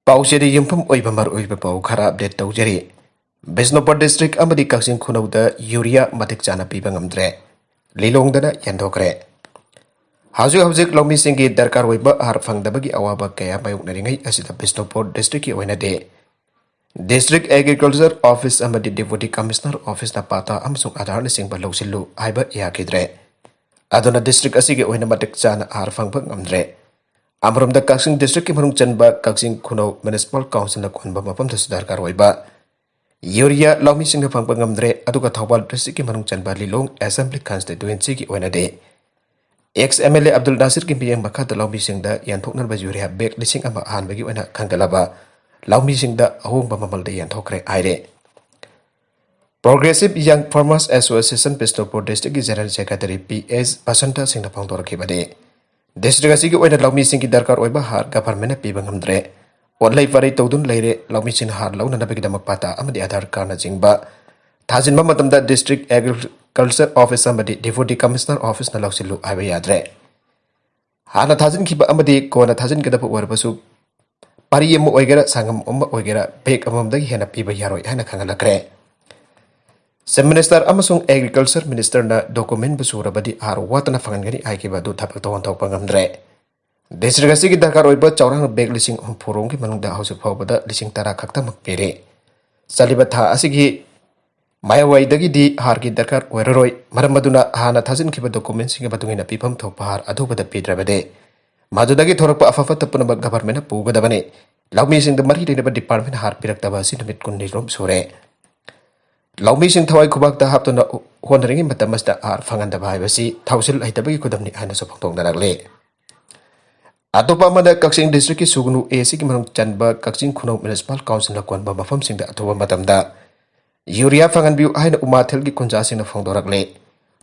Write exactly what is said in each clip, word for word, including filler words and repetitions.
ꯄꯥꯎꯆꯦꯗ ꯌꯨꯝꯐꯝ ꯑꯣꯏꯕ ꯃꯔꯨꯑꯣꯏꯕ ꯄꯥꯎ ꯈꯔ ꯑꯞꯗꯦꯠ ꯇꯧꯖꯔꯤ꯫ ꯕꯤꯁꯅꯨꯄꯨꯔ ꯗꯤꯁꯇ꯭ꯔꯤꯛ ꯑꯃꯗꯤ ꯀꯛꯆꯤꯡ ꯈꯨꯅꯧꯗ ꯌꯨꯔꯤꯌꯥ ꯃꯇꯤꯛ ꯆꯥꯅ ꯄꯤꯕ ꯉꯝꯗ꯭ꯔꯦ, ꯂꯤꯂꯣꯡꯗꯅ ꯌꯦꯟꯊꯣꯛꯈ꯭ꯔꯦ꯫ ꯍꯧꯖꯤꯛ ꯍꯧꯖꯤꯛ ꯂꯧꯃꯤꯁꯤꯡꯒꯤ ꯗꯔꯀꯥꯔ ꯑꯣꯏꯕ ꯍꯥꯔ ꯐꯪꯗꯕꯒꯤ ꯑꯋꯥꯕ ꯀꯌꯥ ꯃꯥꯌꯣꯛꯅꯔꯤꯉꯩ ꯑꯁꯤꯗ ꯕꯤꯁꯅꯨꯄꯨꯔ ꯗꯤꯁꯇ꯭ꯔꯤꯛꯀꯤ ꯑꯣꯏꯅꯗꯤ ꯗꯤꯁꯇ꯭ꯔꯤꯛ ꯑꯦꯒ꯭ꯔꯤꯀꯜꯆꯔ ꯑꯣꯐꯤꯁ ꯑꯃꯗꯤ ꯗꯦꯄꯨꯇꯤ ꯀꯃꯤꯁꯅꯔ ꯑꯣꯐꯤꯁꯅ ꯄꯥꯇꯥ ꯑꯃꯁꯨꯡ ꯑꯥꯙꯥꯔꯅꯆꯤꯡꯕ ꯂꯧꯁꯤꯜꯂꯨ ꯍꯥꯏꯕ ꯌꯥꯈꯤꯗ꯭ꯔꯦ꯫ ꯑꯗꯨꯅ ꯗꯤꯁꯇ꯭ꯔꯤꯛ ꯑꯁꯤꯒꯤ ꯑꯣꯏꯅ ꯃꯇꯤꯛ ꯆꯥꯅ ꯑꯥꯍꯥꯔ ꯐꯪꯕ ꯉꯝꯗ꯭ꯔꯦ꯫ ꯑꯃꯔꯣꯝꯗ ꯀꯛꯆꯤꯡ ꯗꯤꯁꯇ꯭ꯔꯤꯛꯀꯤ ꯃꯅꯨꯡ ꯆꯟꯕ ꯀꯛꯆꯤꯡ ꯈꯨꯅꯧ ꯃ꯭ꯌꯨꯅꯤꯁꯤꯄꯥꯜ ꯀꯥꯎꯟꯁꯤꯜꯅ ꯀꯣꯟꯕ ꯃꯐꯝꯗꯁꯨ ꯗꯔꯀꯥꯔ ꯑꯣꯏꯕ ꯌꯨꯔꯤꯌꯥ ꯂꯧꯃꯤꯁꯤꯡꯅ ꯐꯪꯕ ꯉꯝꯗ꯭ꯔꯦ꯫ ꯑꯗꯨꯒ ꯊꯧꯕꯥꯜ ꯗꯤꯁꯇ꯭ꯔꯤꯛꯀꯤ ꯃꯅꯨꯡ ꯆꯟꯕ ꯂꯤꯂꯣꯡ ꯑꯦꯁꯦꯝꯕ꯭ꯂꯤ ꯀꯟꯁꯇꯤꯇ꯭ꯋꯦꯟꯁꯤꯒꯤ ꯑꯣꯏꯅꯗꯤ X M L A Abdul ꯅꯥꯁꯤꯔꯒꯤ ꯃꯤꯠꯌꯦꯡ ꯃꯈꯥꯗ ꯂꯧꯃꯤꯁꯤꯡꯗ ꯌꯦꯟꯊꯣꯛꯅꯕ ꯌꯨꯔꯤꯌꯥ ꯕꯦꯒ ꯂꯤꯁꯤꯡ ꯑꯃ ꯑꯍꯥꯟꯕꯒꯤ ꯑꯣꯏꯅ ꯈꯟꯒꯠꯂꯕ ꯂꯧꯃꯤꯁꯤꯡꯗ ꯑꯍꯣꯡꯕ ꯃꯃꯜꯗ ꯌꯦꯟꯊꯣꯛꯈ꯭ꯔꯦ ꯍꯥꯏꯔꯦ꯫ Progressive Young Farmers Association Bishnupur ꯗꯤꯁꯇ꯭ꯔꯤꯛꯀꯤ general secretary P S Basanta ꯁꯤꯡꯅ ꯐꯣꯡꯗꯣꯔꯛꯈꯤꯕꯅꯤ꯫ ꯗꯤꯁꯇ꯭ꯔꯤꯛ ꯑꯁꯤꯒꯤ ꯑꯣꯏꯅ ꯂꯧꯃꯤꯁꯤꯡꯒꯤ ꯗꯔꯀꯥꯔ ꯑꯣꯏꯕ ꯍꯥꯔ ꯒꯚꯔꯟꯃꯦꯟꯠꯅ ꯄꯤꯕ ꯉꯝꯗ꯭ꯔꯦ꯫ ꯑꯣꯠꯂꯩ ꯄꯥꯔꯩ ꯇꯧꯗꯨꯅ ꯂꯩꯔꯦ꯫ ꯂꯧꯃꯤꯁꯤꯡꯅ ꯍꯥꯔ ꯂꯧꯅꯅꯕꯒꯤꯗꯃꯛ ꯄꯥꯇꯥ ꯑꯃꯗꯤ ꯑꯥꯙꯥꯔ ꯀꯥꯔꯗꯅꯆꯤꯡꯕ ꯊꯥꯖꯤꯟꯕ ꯃꯇꯝꯗ ꯗꯤꯁꯇ꯭ꯔꯤꯛ ꯑꯦꯒ꯭ꯔꯤꯀꯜꯆꯔ ꯑꯣꯐꯤꯁ ꯑꯃꯗꯤ ꯗꯦꯄꯨꯇꯤ ꯀꯃꯤꯁꯅꯔ ꯑꯣꯐꯤꯁꯅ ꯂꯧꯁꯤꯜꯂꯨ ꯍꯥꯏꯕ ꯌꯥꯗ꯭ꯔꯦ꯫ ꯍꯥꯟꯅ ꯊꯥꯖꯤꯟꯈꯤꯕ ꯑꯃꯗꯤ ꯀꯣꯟꯅ ꯊꯥꯖꯤꯟꯒꯗꯕ ꯑꯣꯏꯔꯕꯁꯨ ꯄꯥꯔꯤ ꯑꯃ ꯑꯣꯏꯒꯦꯔꯥ, ꯁꯪꯒꯝ ꯑꯃ ꯑꯣꯏꯒꯦꯔꯥ, ꯕꯦꯒ ꯑꯃꯃꯝꯗꯒꯤ ꯍꯦꯟꯅ ꯄꯤꯕ ꯌꯥꯔꯣꯏ ꯍꯥꯏꯅ ꯈꯪꯍꯜꯂꯛꯈ꯭ꯔꯦ꯫ ꯆꯤꯐ ꯃꯤꯅꯤꯁꯇꯔ ꯑꯃꯁꯨꯡ ꯑꯦꯒ꯭ꯔꯤꯀꯜꯆꯔ ꯃꯤꯅꯤꯁꯇꯔꯅ ꯗꯣꯀꯨꯃꯦꯟꯕꯨ ꯁꯨꯔꯕꯗꯤ ꯍꯥꯔ ꯋꯥꯠꯇꯅ ꯐꯪꯍꯟꯒꯅꯤ ꯍꯥꯏꯈꯤꯕ ꯑꯗꯨ ꯊꯕꯛꯇ ꯑꯣꯟꯊꯣꯛꯄ ꯉꯝꯗ꯭ꯔꯦ꯫ ꯗꯤꯁꯇ꯭ꯔꯤꯛ ꯑꯁꯤꯒꯤ ꯗꯔꯀꯥꯔ ꯑꯣꯏꯕ ꯆꯥꯎꯔꯥꯛꯅ ꯕꯦꯒ ꯂꯤꯁꯤꯡ ꯍꯨꯝꯐꯨ ꯔꯣꯝꯒꯤ ꯃꯅꯨꯡꯗ ꯍꯧꯖꯤꯛ ꯐꯥꯎꯕꯗ ꯂꯤꯁꯤꯡ ꯇꯔꯥ ꯈꯛꯇꯃꯛ ꯄꯤꯔꯤ꯫ ꯆꯠꯂꯤꯕ ꯊꯥ ꯑꯁꯤꯒꯤ ꯃꯥꯏꯋꯥꯏꯗꯒꯤꯗꯤ ꯍꯥꯔꯒꯤ ꯗꯔꯀꯥꯔ ꯑꯣꯏꯔꯔꯣꯏ꯫ ꯃꯔꯝ ꯑꯗꯨꯅ ꯍꯥꯟꯅ ꯊꯥꯖꯤꯟꯈꯤꯕ ꯗꯣꯀꯨꯃꯦꯟꯁꯤꯡꯒꯤ ꯃꯇꯨꯡ ꯏꯟꯅ ꯄꯤꯐꯝ ꯊꯣꯛꯄ ꯍꯥꯔ ꯑꯊꯨꯕꯗ ꯄꯤꯗ꯭ꯔꯕꯗꯤ ꯃꯗꯨꯗꯒꯤ ꯊꯣꯔꯛꯄ ꯑꯐ ꯐꯠꯇ ꯄꯨꯝꯅꯃꯛ ꯒꯚꯔꯟꯃꯦꯟꯠꯅ ꯄꯨꯒꯗꯕꯅꯤ꯫ ꯂꯧꯃꯤꯁꯤꯡꯗ ꯃꯔꯤ ꯂꯩꯅꯕ ꯗꯤꯄꯥꯔꯠꯃꯦꯟꯠꯅ ꯍꯥꯔ ꯄꯤꯔꯛꯇꯕ ꯑꯁꯤ ꯅꯨꯃꯤꯠ ꯀꯨꯟꯅꯤꯔꯣꯝ ꯁꯨꯔꯦ꯫ ꯂꯧꯃꯤꯁꯤꯡ ꯊꯋꯥꯏ ꯈꯨꯕꯥꯛꯇ ꯍꯥꯞꯇꯨꯅ ꯍꯣꯠꯅꯔꯤꯉꯩ ꯃꯇꯝ ꯑꯁꯤꯗ ꯍꯥꯔ ꯐꯪꯍꯟꯗꯕ ꯍꯥꯏꯕꯁꯤ ꯊꯧꯁꯤꯜ ꯂꯩꯇꯕꯒꯤ ꯈꯨꯗꯝꯅꯤ ꯍꯥꯏꯅꯁꯨ ꯐꯣꯡꯗꯣꯛꯅꯔꯛꯂꯤ꯫ ꯑꯇꯣꯞꯄ ꯑꯃꯅ ꯀꯛꯆꯤꯡ ꯗꯤꯁꯇ꯭ꯔꯤꯛꯀꯤ ꯁꯨꯒꯅꯨ ꯑꯦ ꯁꯤꯒꯤ ꯃꯅꯨꯡ ꯆꯟꯕ ꯀꯛꯆꯤꯡ ꯈꯨꯅꯧ ꯃ꯭ꯌꯨꯅꯤꯁꯤꯄꯥꯜ ꯀꯥꯎꯟꯁꯤꯜꯅ ꯀꯣꯟꯕ ꯃꯐꯝꯁꯤꯡꯗ ꯑꯊꯨꯕ ꯃꯇꯝꯗ ꯌꯨꯔꯤꯌꯥ ꯐꯪꯍꯟꯕꯤꯌꯨ ꯍꯥꯏꯅ ꯎꯃꯥꯊꯦꯜꯒꯤ ꯈꯨꯟꯖꯥꯁꯤꯡꯅ ꯐꯣꯡꯗꯣꯔꯛꯂꯤ꯫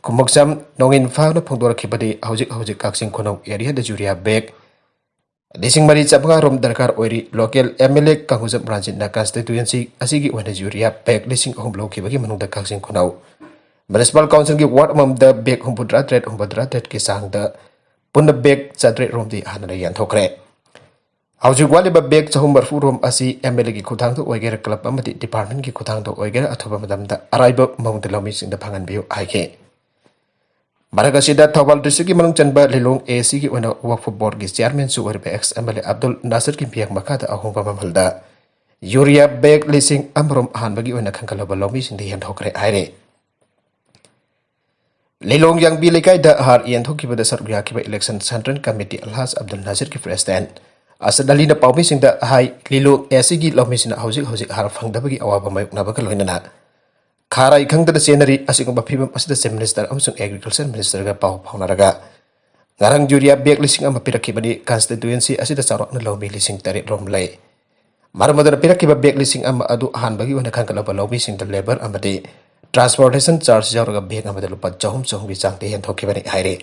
ꯈꯨꯃꯛꯆꯝ ꯅꯣꯡꯏꯟꯐꯥꯅ ꯐꯣꯡꯗꯣꯔꯛꯈꯤꯕꯗꯤ ꯍꯧꯖꯤꯛ ꯍꯧꯖꯤꯛ ꯀꯛꯆꯤꯡ ꯈꯨꯅꯧ ꯑꯦꯔꯤꯌꯥꯗ ꯌꯨꯔꯤꯌꯥ ꯕꯦꯒ ꯂꯤꯁꯤꯡ ꯃꯔꯤ ꯆꯥꯃꯉꯥ ꯔꯣꯝ ꯗꯔꯀꯥꯔ ꯑꯣꯏꯔꯤ꯫ ꯂꯣꯀꯦꯜ ꯑꯦꯝ ꯑꯦꯜ ꯑꯦ ꯀꯥꯡꯒꯨꯖꯝ ꯔꯟꯖꯤꯠꯅ ꯀꯟꯁꯇꯤꯇ꯭ꯋꯦꯟꯁꯤ ꯑꯁꯤꯒꯤ ꯑꯣꯏꯅ ꯌꯨꯔꯤꯌꯥ ꯕꯦꯒ ꯂꯤꯁꯤꯡ ꯑꯍꯨꯝ ꯂꯧꯈꯤꯕꯒꯤ ꯃꯅꯨꯡꯗ ꯀꯛꯆꯤꯡ ꯈꯨꯅꯧ ꯃ꯭ꯌꯨꯅꯤꯁꯤꯄꯥꯜ ꯀꯥꯎꯟꯁꯤꯜꯒꯤ ꯋꯥꯔꯗ ꯑꯃꯃꯝꯗ ꯕꯦꯒ ꯍꯨꯝꯐꯨꯇꯔꯥ ꯇꯔꯦꯠ, ꯍꯨꯝꯐꯨꯇꯔꯥ ꯇꯔꯦꯠꯀꯤ ꯆꯥꯡꯗ ꯄꯨꯟꯅ ꯕꯦꯒ ꯆꯥꯇꯔꯦꯠ ꯔꯣꯝꯗꯤ ꯍꯥꯟꯅꯅ ꯌꯦꯟꯊꯣꯛꯈ꯭ꯔꯦ꯫ ꯍꯧꯖꯤꯛ ꯋꯥꯠꯂꯤꯕ ꯕꯦꯒ ꯆꯍꯨꯝ ꯃꯔꯤꯐꯨ ꯔꯣꯝ ꯑꯁꯤ ꯑꯦꯝ ꯑꯦꯜ ꯑꯦꯒꯤ ꯈꯨꯠꯊꯥꯡꯗ ꯑꯣꯏꯒꯦꯔꯥ, ꯀ꯭ꯂꯕ ꯑꯃꯗꯤ ꯗꯤꯄꯥꯔꯠꯃꯦꯟꯒꯤ ꯈꯨꯠꯊꯥꯡꯗ ꯑꯣꯏꯒꯦꯔꯥ, ꯑꯊꯨꯕ ꯃꯇꯝꯗ ꯑꯔꯥꯏꯕ ꯃꯑꯣꯡꯗ ꯂꯧꯃꯤꯁꯤꯡꯗ ꯐꯪꯍꯟꯕꯤꯌꯨ ꯍꯥꯏꯈꯤ꯫ ꯃꯔꯛ ꯑꯁꯤꯗ, ꯊꯧꯕꯥꯜ ꯗꯤꯁꯇ꯭ꯔꯤꯛꯀꯤ ꯃꯅꯨꯡ ꯆꯟꯕ ꯂꯤꯂꯣꯡ ꯑꯦ ꯁꯤꯒꯤ ꯑꯣꯏꯅ ꯋꯛꯐ ꯕꯣꯔꯗꯒꯤ ꯆꯤꯌꯥꯔꯃꯦꯟꯁꯨ ꯑꯣꯏꯔꯤꯕ X M L A Abdul ꯅꯥꯁꯤꯔꯒꯤ ꯃꯤꯠꯌꯦꯡ ꯃꯈꯥꯗ ꯑꯍꯣꯡꯕ ꯃꯃꯜꯗ ꯌꯨꯔꯤꯌꯥ ꯕꯦꯒ ꯂꯤꯁꯤꯡ ꯑꯃꯔꯣꯝ ꯑꯍꯥꯟꯕꯒꯤ ꯑꯣꯏꯅ ꯈꯟꯒꯠꯂꯕ ꯂꯧꯃꯤꯁꯤꯡꯗ ꯌꯦꯟꯊꯣꯛꯈ꯭ꯔꯦ ꯍꯥꯏꯔꯤ꯫ ꯂꯤꯂꯣꯡ ꯌꯥꯡꯕꯤ ꯂꯩꯀꯥꯏꯗ ꯍꯥꯔ ꯌꯦꯟꯊꯣꯛꯈꯤꯕꯗ ꯁꯔꯨꯛ ꯌꯥꯈꯤꯕ election central committee Alhaj Abdul ꯅꯥꯁꯤꯔꯒꯤ ꯄ꯭ꯔꯦꯁꯤꯗꯦꯟꯠ ꯑꯁꯗ ꯑꯂꯤꯅ ꯄꯥꯎꯃꯤꯁꯤꯡꯗ ꯍꯥꯏ, ꯂꯤꯂꯣꯡ ꯑꯦ ꯁꯤꯒꯤ ꯂꯧꯃꯤꯁꯤꯡꯅ ꯍꯧꯖꯤꯛ ꯍꯧꯖꯤꯛ ꯍꯥꯔ ꯐꯪꯗꯕꯒꯤ ꯑꯋꯥꯕ ꯃꯥꯌꯣꯛꯅꯕꯒ ꯂꯣꯏꯅꯅ ꯈꯥꯔꯩ ꯈꯪꯗꯅ ꯆꯦꯟꯅꯔꯤ꯫ ꯑꯁꯤꯒꯨꯝꯕ ꯐꯤꯕꯝ ꯑꯁꯤꯗ ꯆꯤꯐ ꯃꯤꯅꯤꯁꯇꯔ ꯑꯃꯁꯨꯡ ꯑꯦꯒ꯭ꯔꯤꯀꯜꯆꯔ ꯃꯤꯅꯤꯁꯇꯔꯒ ꯄꯥꯎ ꯐꯥꯎꯅꯔꯒ ꯉꯔꯥꯡ ꯌꯨꯔꯤꯌꯥ ꯕꯦꯒ ꯂꯤꯁꯤꯡ ꯑꯃ ꯄꯤꯔꯛꯈꯤꯕꯅꯤ꯫ ꯀꯟꯁꯇꯤꯇ꯭ꯌꯨꯌꯦꯟꯁꯤ ꯑꯁꯤꯗ ꯆꯥꯎꯔꯥꯛꯅ ꯂꯧꯃꯤ ꯂꯤꯁꯤꯡ ꯇꯔꯦꯠ ꯔꯣꯝ ꯂꯩ꯫ ꯃꯔꯝ ꯑꯗꯨꯅ ꯄꯤꯔꯛꯈꯤꯕ ꯕꯦꯒ ꯂꯤꯁꯤꯡ ꯑꯃ ꯑꯗꯨ ꯑꯍꯥꯟꯕꯒꯤ ꯑꯣꯏꯅ ꯈꯟꯒꯠꯂꯕ ꯂꯧꯃꯤꯁꯤꯡꯗ ꯂꯦꯕꯔ ꯑꯃꯗꯤ ꯇ꯭ꯔꯥꯟꯁꯄꯣꯔꯇꯦꯁꯟ ꯆꯥꯔꯖ ꯌꯥꯎꯔꯒ ꯕꯦꯒ ꯑꯃꯗ ꯂꯨꯄꯥ ꯆꯍꯨꯝ ꯆꯍꯨꯝꯒꯤ ꯆꯥꯡꯗ ꯌꯦꯟꯊꯣꯛꯈꯤꯕꯅꯤ ꯍꯥꯏꯔꯤ꯫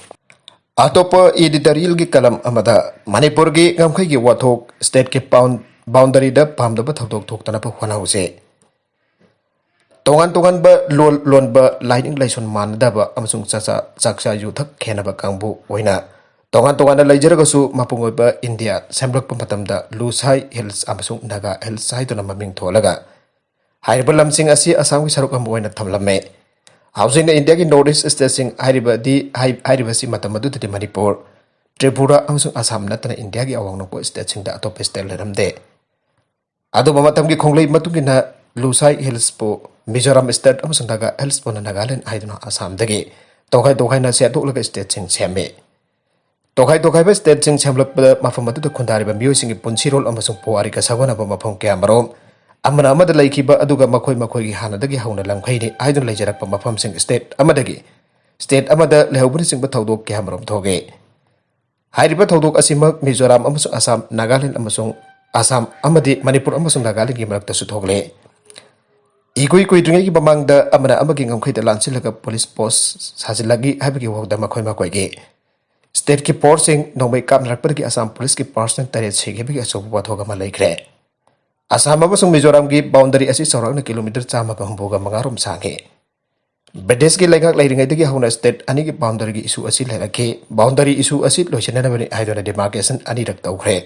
ꯑꯇꯣꯞꯄ ꯏꯗꯤꯇꯣꯔꯤꯌꯦꯜꯒꯤ ꯀꯂꯝ ꯑꯃꯗ, ꯃꯅꯤꯄꯨꯔꯒꯤ ꯉꯝꯈꯩꯒꯤ ꯋꯥꯊꯣꯛ, ꯁ꯭ꯇꯦꯠꯀꯤ ꯄꯥꯎꯟ-, ꯕꯥꯎꯟꯗꯔꯤꯗ ꯄꯥꯝꯗꯕ ꯊꯧꯗꯣꯛ ꯊꯣꯛꯇꯅꯕ ꯍꯣꯠꯅꯍꯧꯁꯦ꯫ ꯇꯣꯉꯥꯟ ꯇꯣꯉꯥꯟꯕ ꯂꯣꯟ ꯂꯣꯟꯕ, ꯂꯥꯏꯅꯤꯡ ꯂꯥꯏꯁꯣꯟ ꯃꯥꯟꯅꯗꯕ ꯑꯃꯁꯨꯡ ꯆꯥꯛꯆꯥ, ꯆꯥꯛꯆꯥ ꯌꯨꯊꯛ ꯈꯦꯟꯅꯕ ꯀꯥꯡꯕꯨ ꯑꯣꯏꯅ ꯇꯣꯉꯥꯟ ꯇꯣꯉꯥꯟꯅ ꯂꯩꯖꯔꯒꯁꯨ, ꯃꯄꯨꯡ ꯑꯣꯏꯕ ꯏꯟꯗꯤꯌꯥ ꯁꯦꯝꯂꯛꯄ ꯃꯇꯝꯗ ꯂꯨꯁꯥꯏ ꯍꯤꯜꯁ ꯑꯃꯁꯨꯡ ꯅꯥꯒꯥ ꯍꯤꯜꯁ ꯍꯥꯏꯗꯨꯅ ꯃꯃꯤꯡ ꯊꯣꯜꯂꯒ, ꯍꯥꯏꯔꯤꯕ ꯂꯝꯁꯤꯡ ꯑꯁꯤ ꯑꯁꯥꯝꯒꯤ ꯁꯔꯨꯛ ꯑꯃ ꯑꯣꯏꯅ ꯊꯝꯂꯝꯃꯦ꯫ ꯍꯧꯖꯤꯛꯅ ꯏꯟꯗꯤꯌꯥꯒꯤ ꯅꯣꯔꯠ ꯏꯁ ꯁ꯭ꯇꯦꯠꯁꯤꯡ ꯍꯥꯏꯔꯤꯕꯗꯤ, ꯍꯥꯏ-, ꯍꯥꯏꯔꯤꯕꯁꯤ ꯃꯇꯝ ꯑꯗꯨꯗꯗꯤ ꯃꯅꯤꯄꯨꯔ, ꯇ꯭ꯔꯤꯄꯨꯔꯥ ꯑꯃꯁꯨꯡ ꯑꯁꯥꯝ ꯅꯠꯇꯅ ꯏꯟꯗꯤꯌꯥꯒꯤ ꯑꯋꯥꯡ ꯅꯣꯡꯄꯣꯛ ꯁ꯭ꯇꯦꯠꯁꯤꯡꯗ ꯑꯇꯣꯞꯄ ꯁ꯭ꯇꯦꯠ ꯂꯩꯔꯝꯗꯦ꯫ ꯑꯗꯨꯕꯨ ꯃꯇꯝꯒꯤ ꯈꯣꯡꯂꯩ ꯃꯇꯨꯡ ꯏꯟꯅ ꯂꯨꯁꯥꯏ ꯍꯤꯜꯁꯄꯨ ꯃꯤꯖꯣꯔꯥꯝ ꯁ꯭ꯇꯦꯠ ꯑꯃꯁꯨꯡ ꯅꯥꯒꯥ ꯍꯤꯜꯁꯄꯨꯅ ꯅꯥꯒꯥꯂꯦꯟ ꯍꯥꯏꯗꯨꯅ ꯑꯁꯥꯝꯗꯒꯤ ꯇꯣꯈꯥꯏ ꯇꯣꯈꯥꯏꯅ ꯁꯦꯝꯗꯣꯛꯂꯒ ꯁ꯭ꯇꯦꯠꯁꯤꯡ ꯁꯦꯝꯃꯤ꯫ ꯇꯣꯈꯥꯏ ꯇꯣꯈꯥꯏꯕ ꯁ꯭ꯇꯦꯠꯁꯤꯡ ꯁꯦꯝꯂꯛꯄꯗ ꯃꯐꯝ ꯑꯗꯨꯗ ꯈꯨꯟꯗꯥꯔꯤꯕ ꯃꯤꯑꯣꯏꯁꯤꯡꯒꯤ ꯄꯨꯟꯁꯤꯔꯣꯜ ꯑꯃꯁꯨꯡ ꯄꯨꯋꯥꯔꯤꯒ ꯁꯥꯒꯣꯟꯅꯕ ꯃꯐꯝ ꯀꯌꯥꯃꯔꯣꯝ ꯑꯃꯅ ꯑꯃꯗ ꯂꯩꯈꯤꯕ, ꯑꯗꯨꯒ ꯃꯈꯣꯏ ꯃꯈꯣꯏꯒꯤ ꯍꯥꯟꯅꯗꯒꯤ ꯍꯧꯅ ꯂꯝꯈꯩꯅꯤ ꯍꯥꯏꯗꯨꯅ ꯂꯩꯖꯔꯛꯄ ꯃꯐꯝꯁꯤꯡ ꯁ꯭ꯇꯦꯠ ꯑꯃꯗꯒꯤ ꯁ꯭ꯇꯦꯠ ꯑꯃꯗ ꯂꯩꯍꯧꯕꯅꯆꯤꯡꯕ ꯊꯧꯗꯣꯛ ꯀꯌꯥꯃꯔꯣꯝ ꯊꯣꯛꯏ꯫ ꯍꯥꯏꯔꯤꯕ ꯊꯧꯗꯣꯛ ꯑꯁꯤꯃꯛ ꯃꯤꯖꯣꯔꯥꯝ ꯑꯃꯁꯨꯡ ꯑꯁꯥꯝ, ꯅꯥꯒꯥꯂꯦꯟ ꯑꯃꯁꯨꯡ ꯑꯁꯥꯝ ꯑꯃꯗꯤ ꯃꯅꯤꯄꯨꯔ ꯑꯃꯁꯨꯡ ꯅꯥꯒꯥꯂꯦꯟꯒꯤ ꯃꯔꯛꯇꯁꯨ ꯊꯣꯛꯂꯦ꯫ ꯏꯀꯨꯏ ꯀꯨꯏꯗ꯭ꯔꯤꯉꯩꯒꯤ ꯃꯃꯥꯡꯗ ꯑꯃꯅ ꯑꯃꯒꯤ ꯉꯝꯈꯩꯗ ꯂꯥꯟꯁꯤꯜꯂꯒ ꯄꯨꯂꯤꯁ ꯄꯣꯁ ꯁꯥꯖꯤꯜꯂꯛꯏ ꯍꯥꯏꯕꯒꯤ ꯋꯥꯐꯝꯗ ꯃꯈꯣꯏ ꯃꯈꯣꯏꯒꯤ ꯁ꯭ꯇꯦꯠꯀꯤ ꯐꯣꯔꯁꯁꯤꯡ ꯅꯣꯡꯃꯩ ꯀꯥꯞꯅꯔꯛꯄꯗꯒꯤ ꯑꯁꯥꯝ ꯄꯨꯂꯤꯁꯀꯤ ꯄꯥꯔꯁꯅꯦꯜ ꯇꯔꯦꯠ ꯁꯤꯈꯤꯕꯒꯤ ꯑꯆꯧꯕ ꯋꯥꯊꯣꯛ ꯑꯃ ꯂꯩꯈ꯭ꯔꯦ꯫ ꯑꯁꯥꯝ ꯑꯃꯁꯨꯡ ꯃꯤꯖꯣꯔꯥꯝꯒꯤ ꯕꯥꯎꯟꯗꯔꯤ ꯑꯁꯤ ꯆꯥꯎꯔꯥꯛꯅ ꯀꯤꯂꯣꯃꯤꯇꯔ ꯆꯥꯝꯃꯒ ꯍꯨꯝꯐꯨꯒ ꯃꯉꯥ ꯔꯣꯝ ꯁꯥꯡꯉꯤ꯫ ꯕ꯭ꯔꯤꯇꯤꯁꯀꯤ ꯂꯩꯉꯥꯛ ꯂꯩꯔꯤꯉꯩꯗꯒꯤ ꯍꯧꯅ ꯁ꯭ꯇꯦꯠ ꯑꯅꯤꯒꯤ ꯕꯥꯎꯟꯗꯔꯤꯒꯤ ꯏꯁꯨ ꯑꯁꯤ ꯂꯩꯔꯛꯈꯤ꯫ ꯕꯥꯎꯟꯗꯔꯤ ꯏꯁꯨ ꯑꯁꯤ ꯂꯣꯏꯁꯤꯟꯅꯅꯕꯅꯤ ꯍꯥꯏꯗꯨꯅ ꯗꯤꯃꯥꯔꯀꯦꯁꯟ ꯑꯅꯤꯔꯛ ꯇꯧꯈ꯭ꯔꯦ꯫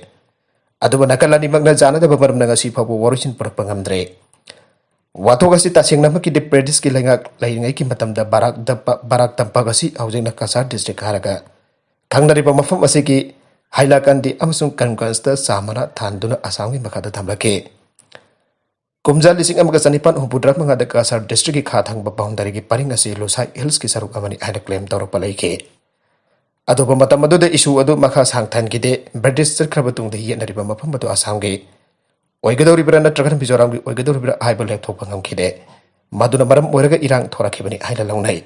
ꯑꯗꯨꯕꯨ ꯅꯥꯀꯜ ꯑꯅꯤꯃꯛꯅ ꯌꯥꯅꯗꯕ ꯃꯔꯝꯅ ꯉꯁꯤ ꯐꯥꯎꯕ ꯋꯥꯔꯣꯏꯁꯤꯟ ꯄꯨꯔꯛꯄ ꯉꯝꯗ꯭ꯔꯦ꯫ ꯋꯥꯊꯣꯛ ꯑꯁꯤ ꯇꯁꯦꯡꯅꯃꯛꯀꯤꯗꯤ ꯕ꯭ꯔꯤꯇꯤꯁꯀꯤ ꯂꯩꯉꯥꯛ ꯂꯩꯔꯤꯉꯩꯒꯤ ꯃꯇꯝꯗ ꯕꯔꯥꯛ ꯗꯞꯄ-, ꯕꯔꯥꯛ ꯇꯝꯄꯥꯛ ꯑꯁꯤ ꯍꯧꯖꯤꯛꯅ ꯀꯁꯥꯔ ꯗꯤꯁꯇ꯭ꯔꯤꯛ ꯍꯥꯏꯔꯒ ꯈꯪꯅꯔꯤꯕ ꯃꯐꯝ ꯑꯁꯤꯒꯤ ꯍꯥꯏꯂꯥꯀꯟꯗꯤ ꯑꯃꯁꯨꯡ ꯀꯟꯀꯟꯁꯇ ꯆꯥꯃꯅ ꯊꯥꯟꯗꯨꯅ ꯑꯁꯥꯝꯒꯤ ꯃꯈꯥꯗ ꯊꯝꯂꯛꯈꯤ꯫ ꯀꯨꯝꯖꯥ ꯂꯤꯁꯤꯡ ꯑꯃꯒ ꯆꯅꯤꯄꯥꯟ ꯍꯨꯝꯐꯨꯇꯔꯥ ꯃꯉꯥꯗ ꯀꯁꯥꯔ ꯗꯤꯁꯇ꯭ꯔꯤꯛꯀꯤ ꯈꯥ ꯊꯪꯕ ꯕꯥꯎꯟꯗꯔꯤꯒꯤ ꯄꯔꯤꯡ ꯑꯁꯤ ꯂꯨꯁꯥꯏ ꯍꯤꯜꯁꯀꯤ ꯁꯔꯨꯛ ꯑꯃꯅꯤ ꯍꯥꯏꯅ ꯀ꯭ꯂꯦꯝ ꯇꯧꯔꯛꯄ ꯂꯩꯈꯤ꯫ ꯑꯗꯨꯕꯨ ꯃꯇꯝ ꯑꯗꯨꯗ ꯏꯁꯨ ꯑꯗꯨ ꯃꯈꯥ ꯁꯥꯡꯊꯍꯟꯈꯤꯗꯦ꯫ ꯕ꯭ꯔꯤꯇꯤꯁ ꯆꯠꯈ꯭ꯔꯕ ꯇꯨꯡꯗ ꯌꯦꯠꯅꯔꯤꯕ ꯃꯐꯝ ꯑꯗꯨ ꯑꯁꯥꯝꯒꯤ ꯑꯣꯏꯒꯗꯧꯔꯤꯕ꯭ꯔꯥ ꯅꯠꯇ꯭ꯔꯒꯅ ꯃꯤꯖꯣꯔꯥꯝꯒꯤ ꯑꯣꯏꯒꯗꯧꯔꯤꯕ꯭ꯔꯥ ꯍꯥꯏꯕ ꯂꯦꯞꯊꯣꯛꯄ ꯉꯝꯈꯤꯗꯦ꯫ ꯃꯗꯨꯅ ꯃꯔꯝ ꯑꯣꯏꯔꯒ ꯏꯔꯥꯡ ꯊꯣꯔꯛꯈꯤꯕꯅꯤ ꯍꯥꯏꯅ ꯂꯧꯅꯩ꯫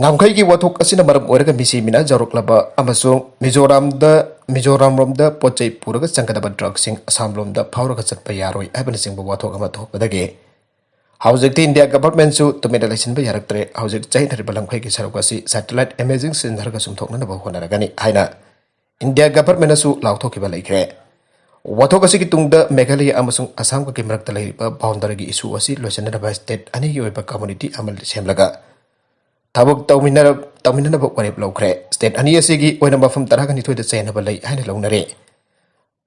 ꯉꯝꯈꯩꯒꯤ ꯋꯥꯊꯣꯛ ꯑꯁꯤꯅ ꯃꯔꯝ ꯑꯣꯏꯔꯒ ꯃꯤꯁꯤ ꯃꯤꯅ ꯌꯧꯔꯛꯂꯕ ꯑꯃꯁꯨꯡ ꯃꯤꯖꯣꯔꯥꯝꯗ, ꯃꯤꯖꯣꯔꯥꯝꯔꯣꯝꯗ ꯄꯣꯠ ꯆꯩ ꯄꯨꯔꯒ ꯆꯪꯒꯗꯕ ꯗ꯭ꯔꯒꯁꯤꯡ ꯑꯁꯥꯝꯂꯣꯝꯗ ꯐꯥꯎꯔꯒ ꯆꯠꯄ ꯌꯥꯔꯣꯏ ꯍꯥꯏꯕꯅꯆꯤꯡꯕ ꯋꯥꯊꯣꯛ ꯑꯃ ꯊꯣꯛꯄꯗꯒꯤ ꯍꯧꯖꯤꯛꯇꯤ ꯏꯟꯗꯤꯌꯥ ꯒꯚꯔꯟꯃꯦꯟꯠꯁꯨ ꯇꯨꯃꯤꯟꯅ ꯂꯩꯁꯤꯟꯕ ꯌꯥꯔꯛꯇ꯭ꯔꯦ꯫ ꯍꯧꯖꯤꯛ ꯆꯌꯦꯠꯅꯔꯤꯕ ꯂꯝꯈꯩꯒꯤ ꯁꯔꯨꯛ ꯑꯁꯤ ꯁꯦꯇꯦꯂꯥꯏꯠ ꯏꯃꯦꯖꯤꯡ ꯁꯤꯖꯤꯟꯅꯔꯒ ꯆꯨꯝꯊꯣꯛꯅꯅꯕ ꯍꯣꯠꯅꯔꯒꯅꯤ ꯍꯥꯏꯅ ꯏꯟꯗꯤꯌꯥ ꯒꯚꯔꯟꯃꯦꯟꯠꯅꯁꯨ ꯂꯥꯎꯊꯣꯛꯈꯤꯕ ꯂꯩꯈ꯭ꯔꯦ꯫ ꯋꯥꯊꯣꯛ ꯑꯁꯤꯒꯤ ꯇꯨꯡꯗ ꯃꯦꯘꯥꯂꯌꯥ ꯑꯃꯁꯨꯡ ꯑꯁꯥꯝꯒꯒꯤ ꯃꯔꯛꯇ ꯂꯩꯔꯤꯕ ꯕꯥꯎꯟꯗꯔꯤꯒꯤ ꯏꯁꯨ ꯑꯁꯤ ꯂꯣꯏꯁꯤꯟꯅꯅꯕ ꯁ꯭ꯇꯦꯠ ꯑꯅꯤꯒꯤ ꯑꯣꯏꯕ ꯀꯝꯃꯨꯅꯤꯇꯤ ꯑꯃ ꯁꯦꯝꯂꯒ ꯊꯕꯛ ꯇꯧꯃꯤꯟꯅꯔ-, ꯇꯧꯃꯤꯟꯅꯅꯕ ꯋꯥꯔꯦꯞ ꯂꯧꯈ꯭ꯔꯦ꯫ ꯁ꯭ꯇꯦꯠ ꯑꯅꯤ ꯑꯁꯤꯒꯤ ꯑꯣꯏꯅ ꯃꯐꯝ ꯇꯔꯥꯅꯤꯊꯣꯏꯗ ꯆꯌꯦꯠꯅꯕ ꯂꯩ ꯍꯥꯏꯅ ꯂꯧꯅꯔꯦ꯫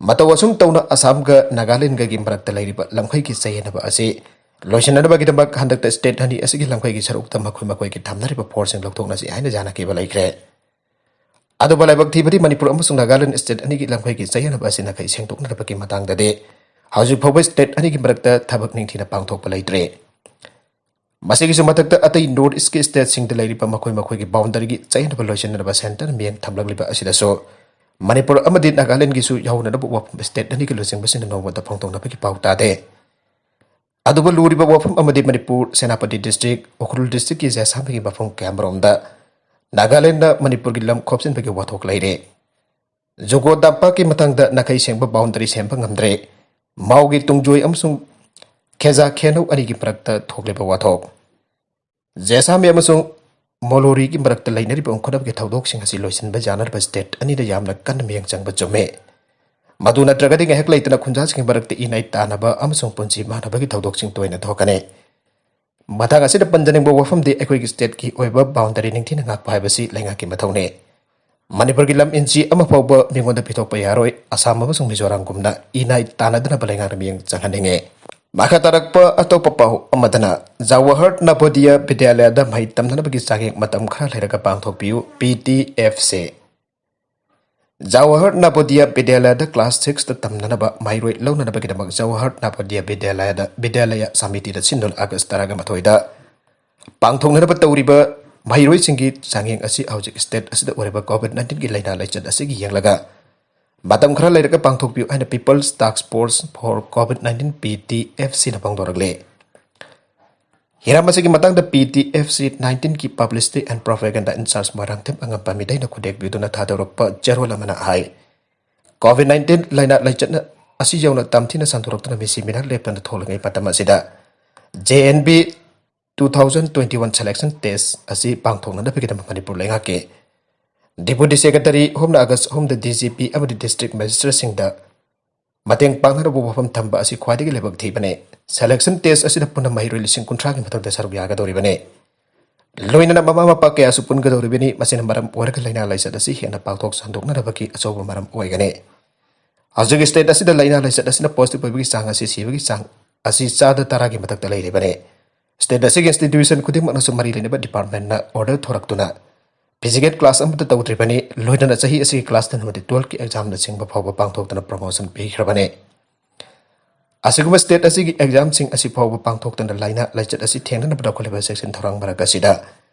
ꯃꯇꯧ ꯑꯁꯨꯝ ꯇꯧꯅ ꯑꯁꯥꯝꯒ ꯅꯥꯒꯥꯂꯦꯟꯒꯒꯤ ꯃꯔꯛꯇ ꯂꯩꯔꯤꯕ ꯂꯝꯈꯩꯒꯤ ꯆꯌꯦꯠꯅꯕ ꯑꯁꯤ ꯂꯣꯏꯁꯤꯟꯅꯅꯕꯒꯤꯗꯃꯛ ꯍꯟꯗꯛꯇ ꯁ꯭ꯇꯦꯠ ꯑꯅꯤ ꯑꯁꯤꯒꯤ ꯂꯝꯈꯩꯒꯤ ꯁꯔꯨꯛꯇ ꯃꯈꯣꯏ ꯃꯈꯣꯏꯒꯤ ꯊꯝꯅꯔꯤꯕ ꯐꯣꯔꯁꯁꯤꯡ ꯂꯧꯊꯣꯛꯅꯁꯤ ꯍꯥꯏꯅ ꯌꯥꯅꯈꯤꯕ ꯂꯩꯈ꯭ꯔꯦ꯫ ꯑꯗꯨꯕꯨ ꯂꯥꯏꯕꯛ ꯊꯤꯕꯗꯤ ꯃꯅꯤꯄꯨꯔ ꯑꯃꯁꯨꯡ ꯅꯥꯒꯥꯂꯦꯟ ꯁ꯭ꯇꯦꯠ ꯑꯅꯤꯒꯤ ꯂꯝꯈꯩꯒꯤ ꯆꯌꯦꯠꯅꯕ ꯑꯁꯤ ꯅꯥꯈꯩ ꯁꯦꯡꯗꯣꯛꯅꯅꯕꯒꯤ ꯃꯇꯥꯡꯗꯗꯤ ꯍꯧꯖꯤꯛ ꯐꯥꯎꯕ ꯁ꯭ꯇꯦꯠ ꯑꯅꯤꯒꯤ ꯃꯔꯛꯇ ꯊꯕꯛ ꯅꯤꯡꯊꯤꯅ ꯄꯥꯡꯊꯣꯛꯄ ꯂꯩꯇ꯭ꯔꯤ꯫ ꯃꯁꯤꯒꯤꯁꯨ ꯃꯊꯛꯇ ꯑꯇꯩ ꯅꯣꯔꯠ ꯏꯁ꯭ꯠꯀꯤ ꯁ꯭ꯇꯦꯠꯁꯤꯡꯗ ꯂꯩꯔꯤꯕ ꯃꯈꯣꯏ ꯃꯈꯣꯏꯒꯤ ꯕꯥꯎꯟꯗꯔꯤꯒꯤ ꯆꯌꯦꯠꯅꯕ ꯂꯣꯏꯁꯤꯟꯅꯅꯕ ꯁꯦꯟꯇꯔ ꯃꯤꯠꯌꯦꯡ ꯊꯝꯂꯛꯂꯤꯕ ꯑꯁꯤꯗꯁꯨ ꯃꯅꯤꯄꯨꯔ ꯑꯃꯗꯤ ꯅꯥꯒꯥꯂꯦꯟꯒꯤꯁꯨ ꯌꯥꯎꯅꯅꯕ ꯋꯥꯐꯝ ꯁ꯭ꯇꯦꯠ ꯑꯅꯤꯒꯤ ꯂꯨꯆꯤꯡꯕꯁꯤꯡꯅ ꯅꯣꯡꯃꯇ ꯐꯣꯡꯗꯣꯛꯅꯕꯒꯤ ꯄꯥꯎ ꯇꯥꯗꯦ꯫ ꯑꯗꯨꯕꯨ ꯂꯨꯔꯤꯕ ꯋꯥꯐꯝ ꯑꯃꯗꯤ ꯃꯅꯤꯄꯨꯔ ꯁꯦꯅꯥꯄꯇꯤ ꯗꯤꯁꯇ꯭ꯔꯤꯛ, ꯎꯈ꯭ꯔꯨꯜ ꯗꯤꯁꯇ꯭ꯔꯤꯛꯀꯤ ꯖꯦꯁꯥꯃꯤꯒꯤ ꯃꯐꯝ ꯀꯌꯥꯃꯔꯣꯝꯗ ꯅꯥꯒꯥꯂꯦꯟꯗ ꯃꯅꯤꯄꯨꯔꯒꯤ ꯂꯝ ꯈꯣꯞꯆꯤꯟꯕꯒꯤ ꯋꯥꯊꯣꯛ ꯂꯩꯔꯦ꯫ ꯖꯨꯀꯣ ꯇꯝꯄꯥꯛꯀꯤ ꯃꯇꯥꯡꯗ ꯅꯥꯈꯩ ꯁꯦꯡꯕ ꯕꯥꯎꯟꯗꯔꯤ ꯁꯦꯝꯕ ꯉꯝꯗ꯭ꯔꯦ꯫ ꯃꯥꯎꯒꯤ ꯇꯨꯡꯖꯣꯏ ꯑꯃꯁꯨꯡ ꯈꯦꯖꯥ ꯈꯦꯅꯧ ꯑꯅꯤꯒꯤ ꯃꯔꯛꯇ ꯊꯣꯛꯂꯤꯕ ꯋꯥꯊꯣꯛ꯫ ꯖꯦꯁꯥꯃꯤ ꯑꯃꯁꯨꯡ ꯃꯣꯂꯣꯔꯤꯒꯤ ꯃꯔꯛꯇ ꯂꯩꯅꯔꯤꯕ ꯎꯪꯈꯠꯅꯕꯒꯤ ꯊꯧꯗꯣꯛꯁꯤꯡ ꯑꯁꯤ ꯂꯣꯏꯁꯤꯟꯕ ꯌꯥꯅꯅꯕ ꯁ꯭ꯇꯦꯠ ꯑꯅꯤꯗ ꯌꯥꯝꯅ ꯀꯟꯅ ꯃꯤꯠꯌꯦꯡ ꯆꯪꯕ ꯆꯨꯝꯃꯤ꯫ ꯃꯗꯨ ꯅꯠꯇ꯭ꯔꯒꯗꯤ ꯉꯥꯏꯍꯥꯛ ꯂꯩꯇꯅ ꯈꯨꯟꯖꯥꯁꯤꯡꯒꯤ ꯃꯔꯛꯇ ꯏꯅꯥꯏ ꯇꯥꯅꯕ ꯑꯃꯁꯨꯡ ꯄꯨꯟꯁꯤ ꯃꯥꯟꯅꯕꯒꯤ ꯊꯧꯗꯣꯛꯁꯤꯡ ꯇꯣꯏꯅ ꯊꯣꯛꯀꯅꯤ꯫ ꯃꯇꯥꯡ ꯑꯁꯤꯗ ꯄꯟꯖꯅꯤꯡꯕ ꯋꯥꯐꯝꯗꯤ ꯑꯩꯈꯣꯏꯒꯤ ꯁ꯭ꯇꯦꯠꯀꯤ ꯑꯣꯏꯕ ꯕꯥꯎꯟꯗꯔꯤ ꯅꯤꯡꯊꯤꯅ ꯉꯥꯛꯄ ꯍꯥꯏꯕꯁꯤ ꯂꯩꯉꯥꯛꯀꯤ ꯃꯊꯧꯅꯤ꯫ ꯃꯅꯤꯄꯨꯔꯒꯤ ꯂꯝ ꯏꯟꯆꯤ ꯑꯃ ꯐꯥꯎꯕ ꯃꯤꯉꯣꯟꯗ ꯄꯤꯊꯣꯛꯄ ꯌꯥꯔꯣꯏ꯫ ꯑꯁꯥꯝ ꯑꯃꯁꯨꯡ ꯃꯤꯖꯣꯔꯥꯝꯒꯨꯝꯅ ꯏꯅꯥꯏ ꯇꯥꯟꯅꯗꯅꯕ ꯂꯩꯉꯥꯛꯅ ꯃꯤꯠꯌꯦꯡ ꯆꯪꯍꯟꯅꯤꯡꯉꯤ꯫ ꯃꯈꯥ ꯇꯥꯔꯛꯄ ꯑꯇꯣꯞꯄ ꯄꯥꯎ ꯑꯃꯗꯅ, ꯖꯋꯥꯍꯔ ꯅꯕꯣꯗꯤꯌꯥ ꯕꯤꯗ꯭ꯌꯥꯂꯌꯥꯗ ꯃꯍꯩ ꯇꯝꯅꯅꯕꯒꯤ ꯆꯥꯡꯌꯦꯡ ꯃꯇꯝ ꯈꯔ ꯂꯩꯔꯒ ꯄꯥꯡꯊꯣꯛꯄꯤꯌꯨ, P T F C. Jawahar ꯅꯕꯣꯗꯤꯌꯥ ꯕꯤꯗ꯭ꯌꯥꯂꯌꯥꯗ class ꯁꯤꯛꯁꯇ ꯇꯝꯅꯅꯕ ꯃꯍꯩꯔꯣꯏ ꯂꯧꯅꯅꯕꯒꯤꯗꯃꯛ ꯖꯋꯥꯍꯔ ꯅꯕꯣꯗꯤꯌꯥ ꯕꯤꯗ꯭ꯌꯥꯂꯌꯥꯗ, ꯕꯤꯗ꯭ꯌꯥꯂꯌꯥ ꯁꯥꯃꯤꯇꯤꯗ ꯁꯤꯟꯗꯨꯅ ꯑꯥꯒꯁ ꯇꯔꯥꯒ ꯃꯥꯊꯣꯏꯗ ꯄꯥꯡꯊꯣꯛꯅꯅꯕ ꯇꯧꯔꯤꯕ ꯃꯍꯩꯔꯣꯏꯁꯤꯡꯒꯤ ꯆꯥꯡꯌꯦꯡ ꯑꯁꯤ ꯍꯧꯖꯤꯛ ꯁ꯭ꯇꯦꯠ ꯑꯁꯤꯗ ꯑꯣꯏꯔꯤꯕ ꯀꯣꯚꯤꯗ ꯅꯥꯏꯟꯇꯤꯟꯒꯤ ꯂꯥꯏꯅꯥ ꯂꯥꯏꯆꯠ ꯑꯁꯤꯒꯤ ꯌꯦꯡꯂꯒ ꯃꯇꯝ ꯈꯔ ꯂꯩꯔꯒ ꯄꯥꯡꯊꯣꯛꯄꯤꯌꯨ ꯍꯥꯏꯅ People's Task Force for COVID nineteen, P T F ꯁꯤꯅ ꯐꯣꯡꯗꯣꯔꯛꯂꯤ꯫ ꯍꯤꯔꯝ ꯑꯁꯤꯒꯤ ꯃꯇꯥꯡꯗ ꯄꯤ ꯇꯤ ꯑꯦꯐ ꯁꯤ ꯅꯥꯏꯟꯇꯤꯟꯒꯤ Publicity and Propaganda in Charge Moirangthem ꯑꯉꯝꯄ ꯃꯤꯗꯩꯅ ꯈꯨꯗꯦꯛꯄꯤꯗꯨꯅ ꯊꯥꯗꯣꯔꯛꯄ ꯆꯦꯔꯣꯜ ꯑꯃꯅ ꯍꯥꯏ, ꯀꯣꯚꯤꯗ ꯅꯥꯏꯟꯇꯤꯟ ꯂꯥꯏꯅꯥ ꯂꯥꯏꯆꯠꯅ ꯑꯁꯤ ꯌꯧꯅ ꯇꯝꯊꯤꯅ ꯁꯟꯗꯣꯔꯛꯇꯨꯅ ꯃꯤꯁꯤ ꯃꯤꯅꯥ ꯂꯦꯞꯇꯅ ꯊꯣꯛꯂꯤꯉꯩ ꯃꯇꯝ ꯑꯁꯤꯗ, J and V two thousand twenty-one selection test ꯑꯁꯤ ꯄꯥꯡꯊꯣꯛꯅꯅꯕꯒꯤꯗꯃꯛ ꯃꯅꯤꯄꯨꯔ ꯂꯩꯉꯥꯛꯀꯤ Deputy Secretary, ꯍꯣꯝꯅ ꯑꯥꯒꯁ ꯑꯍꯨꯝꯗ ꯗꯤ ꯖꯤ ꯄꯤ ꯑꯃꯗꯤ district magistrateꯁꯤꯡꯗ ꯃꯇꯦꯡ ꯄꯥꯡꯅꯅꯕ ꯋꯥꯐꯝ ꯊꯝꯕ ꯑꯁꯤ ꯈ꯭ꯋꯥꯏꯗꯒꯤ ꯂꯥꯏꯕꯛ ꯊꯤꯕꯅꯤ꯫ Selection test ꯑꯁꯤꯗ ꯄꯨꯟꯅ ꯃꯍꯩꯔꯣꯏ ꯂꯤꯁꯤꯡ ꯀꯨꯟꯊ꯭ꯔꯥꯒꯤ ꯃꯊꯛꯇ ꯁꯔꯨꯛ ꯌꯥꯒꯗꯧꯔꯤꯕꯅꯤ꯫ ꯂꯣꯏꯅꯅ ꯃꯃꯥ ꯃꯄꯥ ꯀꯌꯥꯁꯨ ꯄꯨꯟꯒꯗꯧꯔꯤꯕꯅꯤ꯫ ꯃꯁꯤꯅ ꯃꯔꯝ ꯑꯣꯏꯔꯒ ꯂꯥꯏꯅꯥ ꯂꯥꯏꯆꯠ ꯑꯁꯤ ꯍꯦꯟꯅ ꯄꯥꯛꯊꯣꯛ ꯁꯟꯗꯣꯛꯅꯅꯕꯒꯤ ꯑꯆꯧꯕ ꯃꯔꯝ ꯑꯣꯏꯒꯅꯤ꯫ ꯍꯧꯖꯤꯛ ꯁ꯭ꯇꯦꯠ ꯑꯁꯤꯗ ꯂꯥꯏꯅꯥ ꯂꯥꯏꯆꯠ ꯑꯁꯤꯅ positive ꯑꯣꯏꯕꯒꯤ ꯆꯥꯡ ꯑꯁꯤ, ꯁꯤꯕꯒꯤ ꯆꯥꯡ ꯑꯁꯤ ꯆꯥꯗ ꯇꯔꯥꯒꯤ ꯃꯊꯛꯇ ꯂꯩꯔꯤꯕꯅꯤ꯫ ꯁ꯭ꯇꯦꯠ ꯑꯁꯤꯒꯤ institution ꯈꯨꯗꯤꯡꯃꯛꯅꯁꯨ ꯃꯔꯤ ꯂꯩꯅꯕ departmentꯅ order ꯊꯣꯔꯛꯇꯨꯅ physical class ꯑꯃꯠꯇ ꯇꯧꯗ꯭ꯔꯤꯕꯅꯤ꯫ ꯂꯣꯏꯅꯅ ꯆꯍꯤ ꯑꯁꯤꯒꯤ class ten ꯑꯃꯗꯤ twelveꯀꯤ examꯅꯆꯤꯡꯕ ꯐꯥꯎꯕ ꯄꯥꯡꯊꯣꯛꯇꯅ promotion ꯄꯤꯈ꯭ꯔꯕꯅꯤ꯫ ꯑꯁꯤꯒꯨꯝꯕ ꯁ꯭ꯇꯦꯠ ꯑꯁꯤꯒꯤ examꯁꯤꯡ ꯑꯁꯤ ꯐꯥꯎꯕ ꯄꯥꯡꯊꯣꯛꯇꯅ ꯂꯥꯏꯅꯥ ꯂꯥꯏꯆꯠ ꯑꯁꯤ ꯊꯦꯡꯅꯅꯕ ꯂꯧꯈꯠꯂꯤꯕ ꯆꯦꯛꯁꯤꯟ ꯊꯧꯔꯥꯡ ꯃꯔꯛ ꯑꯁꯤꯗ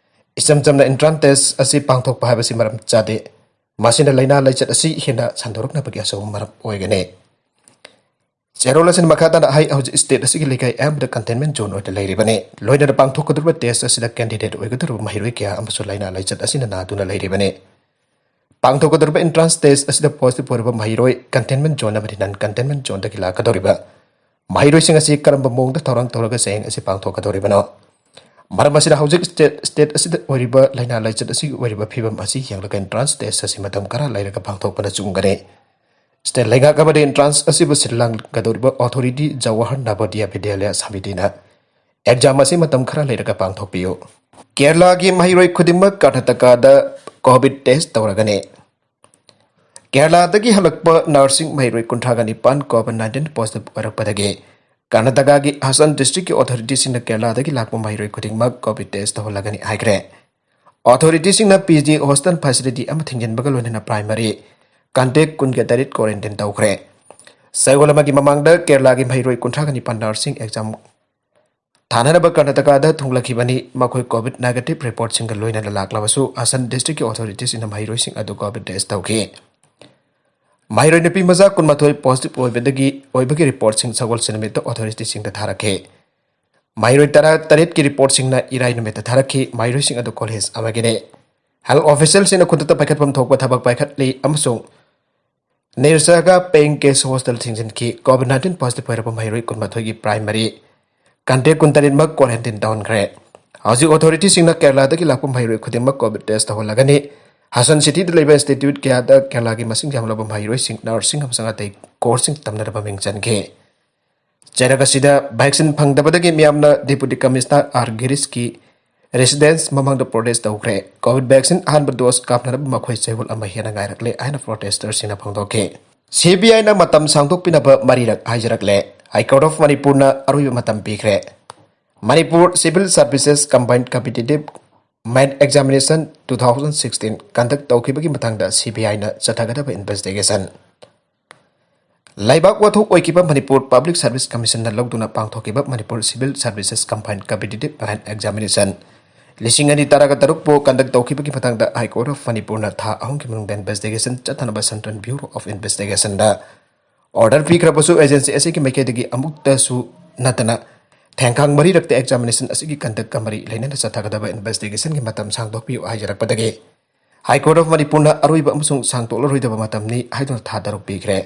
ꯏꯆꯝ ꯆꯝꯅ entrance test ꯑꯁꯤ ꯄꯥꯡꯊꯣꯛꯄ ꯍꯥꯏꯕꯁꯤ ꯃꯔꯝ ꯆꯥꯗꯦ꯫ ꯃꯁꯤꯅ ꯂꯥꯏꯅꯥ ꯂꯥꯏꯆꯠ ꯑꯁꯤ ꯍꯦꯟꯅ ꯁꯟꯗꯣꯔꯛꯅꯕꯒꯤ ꯑꯆꯧꯕ ꯃꯔꯝ ꯑꯣꯏꯒꯅꯤ꯫ ꯆꯦꯔꯣꯜ ꯑꯁꯤꯅ ꯃꯈꯥ ꯇꯥꯅ ꯍꯥꯏ, ꯍꯧꯖꯤꯛ ꯁ꯭ꯇꯦꯠ ꯑꯁꯤꯒꯤ ꯂꯩꯀꯥꯏ ꯑꯌꯥꯝꯕꯗ containment zone ꯑꯣꯏꯅ ꯂꯩꯔꯤꯕꯅꯤ꯫ ꯂꯣꯏꯅꯅ ꯄꯥꯡꯊꯣꯛꯀꯗꯧꯔꯤꯕ test ꯑꯁꯤꯗ candidate ꯑꯣꯏꯒꯗꯧꯔꯤꯕ ꯃꯍꯩꯔꯣꯏ ꯀꯌꯥ ꯑꯃꯁꯨ ꯂꯥꯏꯅꯥ ꯂꯥꯏꯆꯠ ꯑꯁꯤꯅ ꯅꯥꯗꯨꯅ ꯂꯩꯔꯤꯕꯅꯤ꯫ ꯄꯥꯡꯊꯣꯛꯀꯗꯧꯔꯤꯕ entrance test ꯑꯁꯤꯗ positive ꯑꯣꯏꯔꯕ ꯃꯍꯩꯔꯣꯏ containment zone ꯑꯃꯗꯤ non containment zoneꯗꯒꯤ ꯂꯥꯛꯀꯗꯧꯔꯤꯕ ꯃꯍꯩꯔꯣꯏꯁꯤꯡ ꯑꯁꯤ ꯀꯔꯝꯕ ꯃꯑꯣꯡꯗ ꯊꯧꯔꯥꯡ ꯇꯧꯔꯒ ꯆꯌꯦꯡ ꯑꯁꯤ ꯄꯥꯡꯊꯣꯛꯀꯗꯧꯔꯤꯕꯅꯣ? ꯃꯔꯝ ꯑꯁꯤꯅ ꯍꯧꯖꯤꯛ ꯁ꯭ꯇꯦꯠ, ꯁ꯭ꯇꯦꯠ ꯑꯁꯤꯗ ꯑꯣꯏꯔꯤꯕ ꯂꯥꯏꯅꯥ ꯂꯥꯏꯆꯠ ꯑꯁꯤꯒꯤ ꯑꯣꯏꯔꯤꯕ ꯐꯤꯕꯝ ꯑꯁꯤ ꯌꯦꯡꯂꯒ entrance test ꯑꯁꯤ ꯃꯇꯝ ꯈꯔ ꯂꯩꯔꯒ ꯄꯥꯡꯊꯣꯛꯄꯅ ꯆꯨꯝꯒꯅꯤ꯫ ꯁ꯭ꯇꯦꯠ ꯂꯩꯉꯥꯛ ꯑꯃꯗꯤ entrance ꯑꯁꯤꯕꯨ ꯁꯤꯜ ꯂꯥꯡꯒꯗꯧꯔꯤꯕ authority ꯖꯋꯥꯍꯔ ꯅꯕꯣꯗꯤꯌꯥ ꯕꯤꯗ꯭ꯌꯥꯂꯌꯥ ꯁꯥꯃꯤꯇꯤꯅ exam ꯑꯁꯤ ꯃꯇꯝ ꯈꯔ ꯂꯩꯔꯒ ꯄꯥꯡꯊꯣꯛꯄꯤꯌꯨ꯫ ꯀꯦꯔꯂꯥꯒꯤ ꯃꯍꯩꯔꯣꯏ ꯈꯨꯗꯤꯡꯃꯛ ꯀꯔꯅꯥꯇꯀꯥꯗ ꯀꯣꯚꯤꯗ ꯇꯦꯁ ꯇꯧꯔꯒꯅꯤ꯫ ꯀꯦꯔꯂꯥꯗꯒꯤ ꯍꯜꯂꯛꯄ ꯅꯔꯁꯁꯤꯡ ꯃꯍꯩꯔꯣꯏ ꯀꯨꯟꯊ꯭ꯔꯥꯒ ꯅꯤꯄꯥꯟ ꯀꯣꯚꯤꯗ ꯅꯥꯏꯟꯇꯤꯟ ꯄꯣꯖꯤꯇꯤꯚ ꯑꯣꯏꯔꯛꯄꯗꯒꯤ ꯀꯔꯅꯥꯇꯀꯥꯒꯤ ꯍꯥꯁꯟ ꯗꯤꯁꯇ꯭ꯔꯤꯛꯀꯤ ꯑꯣꯊꯣꯔꯤꯇꯤꯁꯤꯡꯅ ꯀꯦꯔꯂꯥꯗꯒꯤ ꯂꯥꯛꯄ ꯃꯍꯩꯔꯣꯏ ꯈꯨꯗꯤꯡꯃꯛ ꯀꯣꯚꯤꯗ ꯇꯦꯁ ꯇꯧꯍꯜꯂꯒꯅꯤ ꯍꯥꯏꯈ꯭ꯔꯦ꯫ ꯑꯣꯊꯣꯔꯤꯇꯤꯁꯤꯡꯅ ꯄꯤ ꯖꯤ ꯍꯣꯁꯇꯦꯜ ꯐꯦꯁꯤꯂꯤꯇꯤ ꯑꯃ ꯊꯤꯡꯖꯤꯟꯕꯒ ꯂꯣꯏꯅꯅ ꯄ꯭ꯔꯥꯏꯃꯔꯤ ꯀꯟꯇꯦꯛ ꯀꯨꯟꯒ ꯇꯔꯦꯠ ꯀ꯭ꯋꯥꯔꯦꯟꯇꯤꯟ ꯇꯧꯈ꯭ꯔꯦ꯫ ꯆꯌꯣꯜ ꯑꯃꯒꯤ ꯃꯃꯥꯡꯗ ꯀꯦꯔꯂꯥꯒꯤ ꯃꯍꯩꯔꯣꯏ ꯀꯨꯟꯊ꯭ꯔꯥꯒ ꯅꯤꯄꯥꯟ ꯅꯔꯁꯁꯤꯡ ꯑꯦꯛꯖꯥꯝ ꯊꯥꯅꯅꯕ ꯀꯔꯅꯥꯇꯀꯥꯗ ꯊꯨꯡꯂꯛꯈꯤꯕꯅꯤ꯫ ꯃꯈꯣꯏ ꯀꯣꯚꯤꯗ ꯅꯦꯒꯦꯇꯤꯚ ꯔꯤꯄꯣꯔꯠꯁꯤꯡꯒ ꯂꯣꯏꯅꯅ ꯂꯥꯛꯂꯕꯁꯨ, ꯍꯥꯁꯟ ꯗꯤꯁꯇ꯭ꯔꯤꯛꯀꯤ ꯑꯣꯊꯣꯔꯤꯇꯤꯁꯤꯡꯅ ꯃꯍꯩꯔꯣꯏꯁꯤꯡ ꯑꯗꯨ ꯀꯣꯚꯤꯗ ꯇꯦꯁ ꯇꯧꯈꯤ꯫ ꯃꯍꯩꯔꯣꯏ ꯅꯨꯄꯤ ꯃꯆꯥ ꯀꯨꯟꯃꯥꯊꯣꯏ ꯄꯣꯖꯤꯇꯤꯚ ꯑꯣꯏꯕꯗꯒꯤ, ꯑꯣꯏꯕꯒꯤ ꯔꯤꯄꯣꯔꯠꯁꯤꯡ ꯁꯒꯣꯜꯁꯦꯟ ꯅꯨꯃꯤꯠꯇ ꯑꯣꯊꯣꯔꯤꯇꯤꯁꯤꯡꯗ ꯊꯥꯔꯛꯈꯤ꯫ ꯃꯍꯩꯔꯣꯏ ꯇꯔꯥ ꯇꯔꯦꯠꯀꯤ ꯔꯤꯄꯣꯔꯠꯁꯤꯡꯅ ꯏꯔꯥꯏ ꯅꯨꯃꯤꯠꯇ ꯊꯥꯔꯛꯈꯤ꯫ ꯃꯍꯩꯔꯣꯏꯁꯤꯡ ꯑꯗꯨ ꯀꯣꯂꯦꯖ ꯑꯃꯒꯤꯅꯤ꯫ ꯍꯦꯜꯊ ꯑꯣꯐꯤꯁꯤꯌꯦꯜꯁꯤꯡꯅ ꯈꯨꯗꯛꯇ ꯄꯥꯏꯈꯠꯐꯝ ꯊꯣꯛꯄ ꯊꯕꯛ ꯄꯥꯏꯈꯠꯂꯤ ꯑꯃꯁꯨꯡ ꯅꯤꯔꯁꯥꯒꯥ ꯄꯦꯌꯤꯡ ꯒꯦꯁ ꯍꯣꯁꯇꯦꯜ ꯊꯤꯡꯖꯤꯟꯈꯤ꯫ ꯀꯣꯚꯤꯗ ꯅꯥꯏꯟꯇꯤꯟ ꯄꯣꯖꯤꯇꯤꯚ ꯑꯣꯏꯔꯕ ꯃꯍꯩꯔꯣꯏ ꯀꯨꯟꯃꯥꯊꯣꯏꯒꯤ ꯄ꯭ꯔꯥꯏꯃꯔꯤ ꯀꯟꯇꯦꯛ ꯀꯨꯟꯇꯔꯦꯠꯃꯛ ꯀ꯭ꯋꯥꯔꯦꯟꯇꯤꯟ ꯇꯧꯍꯟꯈ꯭ꯔꯦ꯫ ꯍꯧꯖꯤꯛ ꯑꯣꯊꯣꯔꯤꯇꯤꯁꯤꯡꯅ ꯀꯦꯔꯂꯥꯗꯒꯤ ꯂꯥꯛꯄ ꯃꯍꯩꯔꯣꯏ ꯈꯨꯗꯤꯡꯃꯛ ꯀꯣꯚꯤꯗ ꯇꯦꯁ ꯇꯧꯍꯜꯂꯒꯅꯤ꯫ ꯍꯥꯁꯟ ꯁꯤꯇꯤꯗ ꯂꯩꯕ ꯏꯟꯁꯇꯤꯇ꯭ꯌꯨꯠ ꯀꯌꯥꯗ ꯀꯦꯔꯂꯥꯒꯤ ꯃꯁꯤꯡ ꯌꯥꯝꯂꯕ ꯃꯍꯩꯔꯣꯏꯁꯤꯡ ꯅꯔꯁꯤꯡ ꯑꯃꯁꯨꯡ ꯑꯇꯩ ꯀꯣꯔꯁꯁꯤꯡ ꯇꯝꯅꯅꯕ ꯃꯤꯡ ꯆꯟꯈꯤ꯫ ꯆꯩꯔꯛ ꯑꯁꯤꯗ ꯚꯦꯛꯁꯤꯟ ꯐꯪꯗꯕꯗꯒꯤ ꯃꯤꯌꯥꯝꯅ ꯗꯦꯄꯨꯇꯤ ꯀꯃꯤꯁꯅꯔ ꯑꯥꯔ ꯒꯤꯔꯤꯁꯀꯤ ꯔꯦꯁꯤꯗꯦꯟꯁ ꯃꯃꯥꯡꯗ ꯄ꯭ꯔꯣꯇꯦꯁ ꯇꯧꯈ꯭ꯔꯦ꯫ ꯀꯣꯚꯤꯗ ꯚꯦꯛꯁꯤꯟ ꯑꯍꯥꯟꯕ ꯗꯣꯁ ꯀꯥꯞꯅꯅꯕ ꯃꯈꯣꯏ ꯆꯌꯣꯜ ꯑꯃ ꯍꯦꯟꯅ ꯉꯥꯏꯔꯛꯂꯦ ꯍꯥꯏꯅ ꯄ꯭ꯔꯣꯇꯦꯁꯇꯔꯁꯤꯡꯅ ꯐꯣꯡꯗꯣꯛꯈꯤ꯫ ꯁꯤ ꯕꯤ ꯑꯥꯏꯅ ꯃꯇꯝ ꯁꯥꯡꯗꯣꯛꯄꯤꯅꯕ ꯃꯔꯤꯔꯛ ꯍꯥꯏꯖꯔꯛꯂꯦ꯫ ꯍꯥꯏ ꯀꯣꯔꯠ ꯑꯣꯐ ꯃꯅꯤꯄꯨꯔꯅ ꯑꯔꯣꯏꯕ ꯃꯇꯝ ꯄꯤꯈ꯭ꯔꯦ꯫ Manipur civil services combine competitive main examination two thousand sixteen conduct ꯇꯧꯈꯤꯕꯒꯤ ꯃꯇꯥꯡꯗ ꯁꯤ ꯕꯤ ꯑꯥꯏꯅ ꯆꯠꯊꯒꯗꯕ ꯏꯟꯚꯦꯁꯇꯤꯒꯦꯁꯟ꯫ ꯂꯩꯕꯥꯛ ꯋꯥꯊꯣꯛ ꯑꯣꯏꯈꯤꯕ ꯃꯅꯤꯄꯨꯔ ꯄꯕ꯭ꯂꯤꯛ ꯁꯥꯔꯚꯤꯁ ꯀꯃꯤꯁꯟꯅ ꯂꯧꯗꯨꯅ ꯄꯥꯡꯊꯣꯛꯈꯤꯕ Manipur civil services combine competitive main examination ꯂꯤꯁꯤꯡ ꯑꯅꯤ ꯇꯔꯥꯒ ꯇꯔꯨꯛꯄꯨ ꯀꯟꯗꯛ ꯇꯧꯈꯤꯕꯒꯤ ꯃꯇꯥꯡꯗ ꯍꯥꯏ ꯀꯣꯔꯠ ꯑꯣꯐ ꯃꯅꯤꯄꯨꯔꯅ ꯊꯥ ꯑꯍꯨꯝꯒꯤ ꯃꯅꯨꯡꯗ ꯏꯟꯚꯦꯁꯇꯤꯒꯦꯁꯟ ꯆꯠꯊꯅꯕ ꯁꯦꯟꯇ꯭ꯔꯦꯜ ꯕ꯭ꯌꯨꯔꯣ ꯑꯣꯐ ꯏꯟꯚꯦꯁꯇꯤꯒꯦꯁꯟꯗ ꯑꯣꯔꯗꯔ ꯄꯤꯈ꯭ꯔꯕꯁꯨ, ꯑꯦꯖꯦꯟꯁꯤ ꯑꯁꯤꯒꯤ ꯃꯥꯏꯀꯩꯗꯒꯤ ꯑꯃꯨꯛꯇꯁꯨ ꯅꯠꯇꯅ ꯊꯦꯡꯈꯥꯡ ꯃꯔꯤꯔꯛꯇ ꯑꯦꯛꯖꯥꯃꯤꯅꯦꯁꯟ ꯑꯁꯤꯒꯤ ꯀꯟꯗꯛꯀ ꯃꯔꯤ ꯂꯩꯅꯅ ꯆꯠꯊꯒꯗꯕ ꯏꯟꯚꯦꯁꯇꯤꯒꯦꯁꯟꯒꯤ ꯃꯇꯝ ꯁꯥꯡꯗꯣꯛꯄꯤꯌꯨ ꯍꯥꯏꯖꯔꯛꯄꯗꯒꯤ ꯍꯥꯏ ꯀꯣꯔꯠ ꯑꯣꯐ ꯃꯅꯤꯄꯨꯔꯅ ꯑꯔꯣꯏꯕ ꯑꯃꯁꯨꯡ ꯁꯥꯡꯗꯣꯛꯂꯔꯣꯏꯗꯕ ꯃꯇꯝꯅꯤ ꯍꯥꯏꯗꯨꯅ ꯊꯥ ꯇꯔꯨꯛ ꯄꯤꯈ꯭ꯔꯦ꯫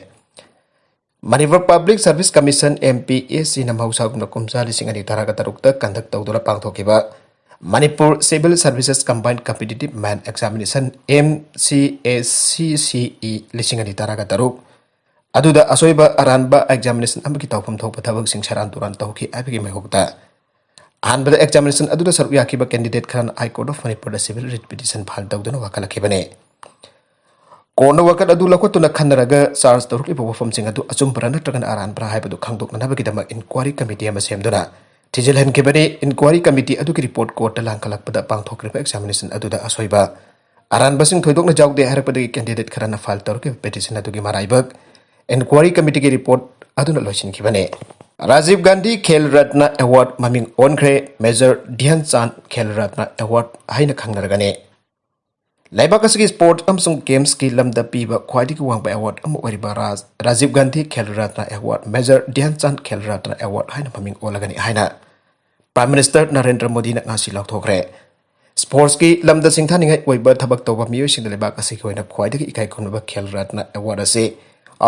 Manipur public service commission, M P S ꯁꯤꯅ ꯃꯍꯧꯁꯥꯒꯨꯝꯅ ꯀꯨꯝꯖꯥ ꯂꯤꯁꯤꯡ ꯑꯅꯤ ꯇꯔꯥꯒ ꯇꯔꯨꯛꯇ ꯀꯟꯗꯛ ꯇꯧꯗꯨꯅ ꯄꯥꯡꯊꯣꯛꯈꯤꯕ Manipur civil services combine competitive main examination, M C S ꯁꯤ ꯁꯤ ꯏ, ꯂꯤꯁꯤꯡ ꯑꯅꯤ ꯇꯔꯥꯒ ꯇꯔꯨꯛ ꯑꯗꯨꯗ ꯑꯁꯣꯏꯕ ꯑꯔꯥꯟꯕ ꯑꯦꯛꯖꯥꯃꯤꯅꯦꯁꯟ ꯑꯃꯒꯤ ꯇꯧꯐꯝ ꯊꯣꯛꯄ ꯊꯕꯛꯁꯤꯡ ꯁꯦꯔꯥꯟ ꯇꯨꯔꯥꯟ ꯇꯧꯈꯤ ꯍꯥꯏꯕꯒꯤ ꯃꯥꯌꯣꯛꯇ ꯑꯍꯥꯟꯕꯗ examination ꯑꯗꯨꯗ ꯁꯔꯨꯛ ꯌꯥꯈꯤꯕ candidate ꯈꯔꯅ High Court of Manipur the civil writ petition file ꯇꯧꯗꯨꯅ ꯋꯥꯀꯠꯂꯛꯈꯤꯕꯅꯤ꯫ ꯀꯣꯟꯅ ꯋꯥꯀꯠ ꯑꯗꯨ ꯂꯧꯈꯠꯇꯨꯅ ꯈꯟꯅꯔꯒ charge ꯇꯧꯔꯛꯂꯤꯕ ꯋꯥꯐꯝꯁꯤꯡ ꯑꯗꯨ ꯑꯆꯨꯝꯕꯔꯥ ꯅꯠꯇ꯭ꯔꯒꯅ ꯑꯔꯥꯟꯕꯔꯥ ꯍꯥꯏꯕꯗꯨ ꯈꯪꯗꯣꯛꯅꯅꯕꯒꯤꯗꯃꯛ inquiry committee ꯑꯃ ꯁꯦꯝꯗꯨꯅ ꯊꯤꯖꯤꯜꯍꯟꯈꯤꯕꯅꯤ꯫ Inquiry committee ꯑꯗꯨꯒꯤ report court ꯇ ꯂꯥꯡꯈꯠꯂꯛꯄꯗ ꯄꯥꯡꯊꯣꯛꯈ꯭ꯔꯤꯕ examination ꯑꯗꯨꯗ ꯑꯁꯣꯏꯕ ꯑꯔꯥꯟꯕꯁꯤꯡ ꯊꯣꯏꯗꯣꯛꯅ ꯌꯥꯎꯗꯦ ꯍꯥꯏꯔꯛꯄꯗꯒꯤ candidate ꯈꯔꯅ file ꯇꯧꯔꯛꯈꯤꯕ petition ꯑꯗꯨꯒꯤ ꯃꯔꯥꯏꯕꯛ inquiry committee ꯒꯤ report ꯑꯗꯨꯅ ꯂꯣꯏꯁꯤꯟꯈꯤꯕꯅꯤ꯫ ꯔꯥꯖꯤꯕ ꯒꯥꯟꯙꯤ ꯈꯦꯜ ꯔꯠꯅ award ꯃꯃꯤꯡ ꯑꯣꯟꯈ꯭ꯔꯦ꯫ Major ꯙ꯭ꯌꯥꯟ ꯆꯥꯟꯗ ꯈꯦꯜ ꯔꯠꯅ award ꯍꯥꯏꯅ ꯈꯪꯅꯔꯒꯅꯤ꯫ ꯂꯩꯕꯥꯛ ꯑꯁꯤꯒꯤ sports ꯑꯃꯁꯨꯡ games ꯀꯤ ꯂꯝꯗ ꯄꯤꯕ ꯈ꯭ꯋꯥꯏꯗꯒꯤ ꯋꯥꯡꯕ award ꯑꯃ ꯑꯣꯏꯔꯤꯕ ꯔꯥꯖ-, Rajiv Gandhi Khel Ratna award, Major ꯙ꯭ꯌꯥꯟ Chand Khel Ratna award ꯍꯥꯏꯅ ꯃꯃꯤꯡ ꯑꯣꯜꯂꯒꯅꯤ ꯍꯥꯏꯅ Prime Minister ꯅꯔꯦꯟꯗ꯭ꯔ ꯃꯣꯗꯤꯅ ꯉꯁꯤ ꯂꯥꯎꯊꯣꯛꯈ꯭ꯔꯦ꯫ Sports ꯀꯤ ꯂꯝꯗ ꯁꯤꯡꯊꯥꯅꯤꯡꯉꯥꯏ ꯑꯣꯏꯕ ꯊꯕꯛ ꯇꯧꯕ ꯃꯤꯑꯣꯏꯁꯤꯡꯗ ꯂꯩꯕꯥꯛ ꯑꯁꯤꯒꯤ ꯑꯣꯏꯅ ꯈ꯭ꯋꯥꯏꯗꯒꯤ ꯏꯀꯥꯏ ꯈꯨꯝꯅꯕ ꯈꯦꯜ ꯔꯠꯅ award ꯑꯁꯤ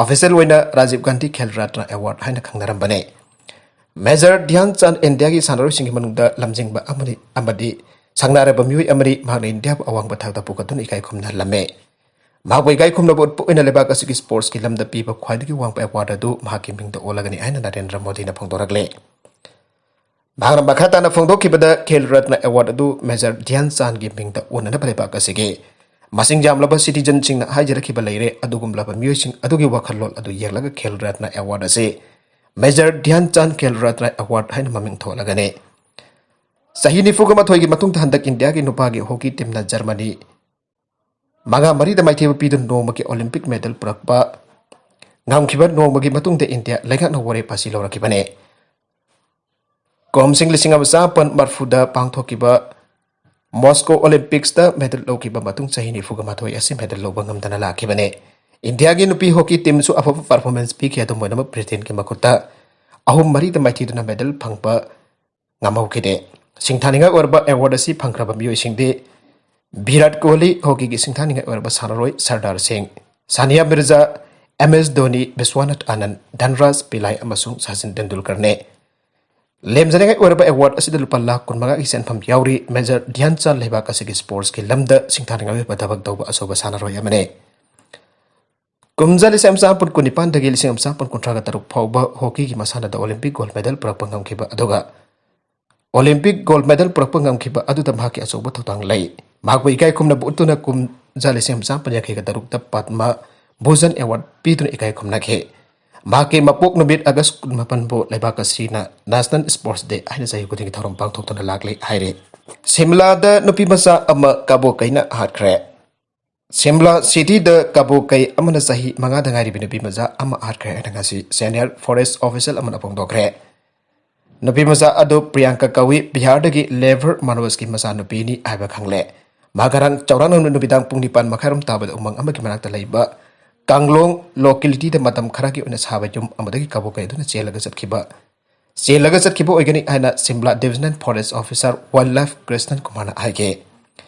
official ꯑꯣꯏꯅ ꯔꯥꯖꯤꯕ ꯒꯥꯟꯙꯤ ꯈꯦꯜ ꯔꯠꯅ award ꯍꯥꯏꯅ ꯈꯪꯅꯔꯝꯕꯅꯤ꯫ Major ꯙ꯭ꯌꯥꯟ ꯆꯥꯟꯗ ꯏꯟꯗꯤꯌꯥꯒꯤ ꯁꯥꯟꯅꯔꯣꯏꯁꯤꯡꯒꯤ ꯃꯅꯨꯡꯗ ꯂꯝꯖꯤꯡꯕ ꯑꯃꯅꯤ ꯑꯃꯗꯤ ꯁꯪꯅꯥꯏꯔꯕ ꯃꯤꯑꯣꯏ ꯑꯃꯅꯤ꯫ ꯃꯍꯥꯛꯅ ꯏꯟꯗꯤꯌꯥꯕꯨ ꯑꯋꯥꯡꯕ ꯊꯥꯛꯇ ꯄꯨꯈꯠꯇꯨꯅ ꯏꯀꯥꯏ ꯈꯨꯝꯅꯍꯜꯂꯝꯃꯤ꯫ ꯃꯍꯥꯛꯄꯨ ꯏꯀꯥꯏ ꯈꯨꯝꯅꯕ ꯎꯠꯄ ꯑꯣꯏꯅ ꯂꯩꯕꯥꯛ ꯑꯁꯤꯒꯤ sports ꯀꯤ ꯂꯝꯗ ꯄꯤꯕ ꯈ꯭ꯋꯥꯏꯗꯒꯤ ꯋꯥꯡꯕ award ꯑꯗꯨ ꯃꯍꯥꯛꯀꯤ ꯃꯤꯡꯗ ꯑꯣꯜꯂꯒꯅꯤ ꯍꯥꯏꯅ ꯅꯔꯦꯟꯗ꯭ꯔ ꯃꯣꯗꯤꯅ ꯐꯣꯡꯗꯣꯔꯛꯂꯤ꯫ ꯃꯍꯥꯛꯅ ꯃꯈꯥ ꯇꯥꯅ ꯐꯣꯡꯗꯣꯛꯈꯤꯕꯗ, ꯈꯦꯜ ꯔꯠꯅ award ꯑꯗꯨ Major ꯙ꯭ꯌꯥꯟ ꯆꯥꯟꯗꯒꯤ ꯃꯤꯡꯗ ꯑꯣꯟꯅꯅꯕ ꯂꯩꯕꯥꯛ ꯑꯁꯤꯒꯤ ꯃꯁꯤꯡ ꯌꯥꯝꯂꯕ citizen ꯁꯤꯡꯅ ꯍꯥꯏꯖꯔꯛꯈꯤꯕ ꯂꯩꯔꯦ꯫ ꯑꯗꯨꯒꯨꯝꯂꯕ ꯃꯤꯑꯣꯏꯁꯤꯡ ꯑꯗꯨꯒꯤ ꯋꯥꯈꯜꯂꯣꯟ ꯑꯗꯨ ꯌꯦꯡꯂꯒ ꯈꯦꯜ ꯔꯠꯅ award ꯑꯁꯤ Major ꯙ꯭ꯌꯥꯟ ꯆꯥꯟꯗ ꯈꯦꯜ ꯔꯠꯅ award ꯍꯥꯏꯅ ꯃꯃꯤꯡ ꯊꯣꯜꯂꯒꯅꯤ꯫ ꯆꯍꯤ ꯅꯤꯐꯨꯒ ꯃꯥꯊꯣꯏꯒꯤ ꯃꯇꯨꯡꯗ ꯍꯟꯗꯛ ꯏꯟꯗꯤꯌꯥꯒꯤ ꯅꯨꯄꯥꯒꯤ hockey team ꯅ Germany ꯃꯉꯥ ꯃꯔꯤꯗ ꯃꯥꯏꯊꯤꯕ ꯄꯤꯗꯨꯅ ꯅꯣꯡꯃꯒꯤ Olympic medal ꯄꯨꯔꯛꯄ ꯉꯝꯈꯤꯕ ꯅꯣꯡꯃꯒꯤ ꯃꯇꯨꯡꯗ ꯏꯟꯗꯤꯌꯥ ꯂꯩꯉꯥꯛꯅ ꯋꯥꯔꯦꯞ ꯑꯁꯤ ꯂꯧꯔꯛꯈꯤꯕꯅꯤ꯫ ꯀꯨꯝꯁꯤꯡ ꯂꯤꯁꯤꯡ ꯑꯃ ꯆꯥꯃꯥꯄꯟ ꯃꯔꯐꯨꯗ ꯄꯥꯡꯊꯣꯛꯈꯤꯕ Moscow Olympics ꯇ medal ꯂꯧꯈꯤꯕ ꯃꯇꯨꯡ ꯆꯍꯤ ꯅꯤꯐꯨꯒ ꯃꯥꯊꯣꯏ ꯑꯁꯤ medal ꯂꯧꯕ ꯉꯝꯗꯅ ꯂꯥꯛꯈꯤꯕꯅꯤ꯫ ꯏꯟꯗꯤꯌꯥꯒꯤ ꯅꯨꯄꯤ hockey team ꯁꯨ ꯑꯐꯕ performance ꯄꯤꯈꯤ, ꯑꯗꯨꯝ ꯑꯣꯏꯅꯃꯛ Britain ꯒꯤ ꯃꯈꯨꯠꯇ ꯑꯍꯨꯝ ꯃꯔꯤꯗ ꯃꯥꯏꯊꯤꯗꯨꯅ medal ꯐꯪꯕ ꯉꯝꯍꯧꯈꯤꯗꯦ꯫ ꯁꯤꯡꯊꯥꯅꯤꯡꯉꯥꯏ ꯑꯣꯏꯔꯕ award ꯑꯁꯤ ꯐꯪꯈ꯭ꯔꯕ ꯃꯤꯑꯣꯏꯁꯤꯡꯗꯤ ꯚꯤꯔꯥꯠ ꯀꯣꯍꯂꯤ, hockey ꯒꯤ ꯁꯤꯡꯊꯥꯅꯤꯡꯉꯥꯏ ꯑꯣꯏꯔꯕ ꯁꯥꯟꯅꯔꯣꯏ ꯁꯔꯗꯥꯔ ꯁꯤꯡ, ꯁꯥꯅꯤꯌꯥ ꯃꯤꯔꯖꯥ, ꯑꯦꯝ ꯑꯦꯁ ꯙꯣꯅꯤ, ꯕꯤꯁ꯭ꯋꯥꯅꯥꯊ ꯑꯅꯟ, ꯙꯟꯔꯥꯖ ꯄꯤꯂꯥꯏ ꯑꯃꯁꯨꯡ ꯁꯆꯤꯟ ꯇꯦꯟꯗꯨꯜꯀꯔꯅꯤ꯫ ꯂꯦꯝꯖꯅꯤꯡꯉꯥꯏ ꯑꯣꯏꯔꯕ award ꯑꯁꯤꯗ ꯂꯨꯄꯥ ꯂꯥꯈ ꯀꯨꯟꯃꯉꯥꯒꯤ ꯁꯦꯟꯐꯝ ꯌꯥꯎꯔꯤ꯫ Major ꯙ꯭ꯌꯥꯟ ꯆꯥꯟꯗ ꯂꯩꯕꯥꯛ ꯑꯁꯤꯒꯤ sports ꯀꯤ ꯂꯝꯗ ꯁꯤꯡꯊꯥꯅꯤꯡꯉꯥꯏ ꯑꯣꯏꯕ ꯊꯕꯛ ꯇꯧꯕ ꯑꯆꯧꯕ ꯁꯥꯟꯅꯔꯣꯏ ꯑꯃꯅꯤ꯫ ꯀꯨꯝꯖꯥ ꯂꯤꯁꯤꯡ ꯑꯃ ꯆꯥꯃꯥꯄꯟ ꯀꯨꯟꯅꯤꯄꯥꯟꯗꯒꯤ ꯂꯤꯁꯤꯡ ꯑꯃ ꯆꯥꯃꯥꯄꯟ ꯀꯨꯟꯊ꯭ꯔꯥꯒ ꯇꯔꯨꯛ ꯐꯥꯎꯕ hockey ꯒꯤ ꯃꯁꯥꯟꯅꯗ Olympic gold medal ꯄꯨꯔꯛꯄ ꯉꯝꯈꯤꯕ, ꯑꯗꯨꯒ ꯑꯣꯂꯤꯝꯄꯤꯛ ꯒꯣꯜ ꯃꯦꯗꯜ ꯄꯨꯔꯛꯄ ꯉꯝꯈꯤꯕ ꯑꯗꯨꯗ ꯃꯍꯥꯛꯀꯤ ꯑꯆꯧꯕ ꯊꯧꯗꯥꯡ ꯂꯩ꯫ ꯃꯍꯥꯛꯄꯨ ꯏꯀꯥꯏ ꯈꯨꯝꯅꯕ ꯎꯠꯇꯨꯅ ꯀꯨꯝꯖꯥ ꯂꯤꯁꯤꯡ ꯑꯃ ꯆꯥꯝꯃꯥꯄꯟ ꯌꯥꯡꯈꯩꯒ ꯇꯔꯨꯛꯇ ꯄꯗꯃ ꯚꯨꯖꯟ ꯑꯦꯋꯥꯔꯗ ꯄꯤꯗꯨꯅ ꯏꯀꯥꯏ ꯈꯨꯝꯅꯈꯤ꯫ ꯃꯍꯥꯛꯀꯤ ꯃꯄꯣꯛ ꯅꯨꯃꯤꯠ ꯑꯥꯒꯁ ꯀꯨꯟꯃꯥꯄꯟꯕꯨ ꯂꯩꯕꯥꯛ ꯑꯁꯤꯅ National Sports Day ꯍꯥꯏꯅ ꯆꯍꯤ ꯈꯨꯗꯤꯡꯒꯤ ꯊꯧꯔꯝ ꯄꯥꯡꯊꯣꯛꯇꯨꯅ ꯂꯥꯛꯂꯤ ꯍꯥꯏꯔꯤ꯫ ꯁꯤꯝꯂꯥꯗ ꯅꯨꯄꯤ ꯃꯆꯥ ꯑꯃ ꯀꯥꯕꯣ ꯀꯩꯅ ꯍꯥꯠꯈ꯭ꯔꯦ꯫ ꯁꯤꯝꯂꯥ ꯁꯤꯇꯤꯗ ꯀꯥꯕꯣ ꯀꯩ ꯑꯃꯅ ꯆꯍꯤ ꯃꯉꯥꯗ ꯉꯥꯏꯔꯤꯕ ꯅꯨꯄꯤ ꯃꯆꯥ ꯑꯃ ꯍꯥꯠꯈ꯭ꯔꯦ ꯍꯥꯏꯅ ꯉꯁꯤ ꯁꯦꯅꯤꯌꯔ ꯐꯣꯔꯦꯁ ꯑꯣꯐꯤꯁꯤꯌꯦꯜ ꯑꯃꯅ ꯐꯣꯡꯗꯣꯛꯈ꯭ꯔꯦ꯫ ꯅꯨꯄꯤ ꯃꯆꯥ ꯑꯗꯨ ꯄ꯭ꯔꯤꯌꯥꯡꯀꯥ ꯀꯧꯏ, ꯕꯤꯍꯥꯔꯗꯒꯤ ꯂꯦꯕꯔ ꯃꯅꯣꯖꯀꯤ ꯃꯆꯥꯅꯨꯄꯤꯅꯤ ꯍꯥꯏꯕ ꯈꯪꯂꯦ꯫ ꯃꯍꯥꯛ ꯉꯔꯥꯡ ꯆꯥꯎꯔꯥꯛꯅ ꯅꯨꯃꯤꯗꯥꯡ ꯄꯨꯡ ꯅꯤꯄꯥꯟ ꯃꯈꯥꯏꯔꯣꯝ ꯇꯥꯕꯗ ꯎꯃꯪ ꯑꯃꯒꯤ ꯃꯅꯥꯛꯇ ꯂꯩꯕ ꯀꯥꯡꯂꯣꯡ ꯂꯣꯀꯦꯂꯤꯇꯤꯗ ꯃꯇꯝ ꯈꯔꯒꯤ ꯑꯣꯏꯅ ꯁꯥꯕ ꯌꯨꯝ ꯑꯃꯗꯒꯤ ꯀꯥꯕꯣ ꯀꯩ ꯑꯗꯨꯅ ꯆꯦꯜꯂꯒ ꯆꯠꯈꯤꯕ, ꯆꯦꯜꯂꯒ ꯆꯠꯈꯤꯕ ꯑꯣꯏꯒꯅꯤ ꯍꯥꯏꯅ Shimla divisional forest officer wildlife Krishnan ꯀꯨꯃꯥꯔꯅ ꯍꯥꯏꯈꯤ꯫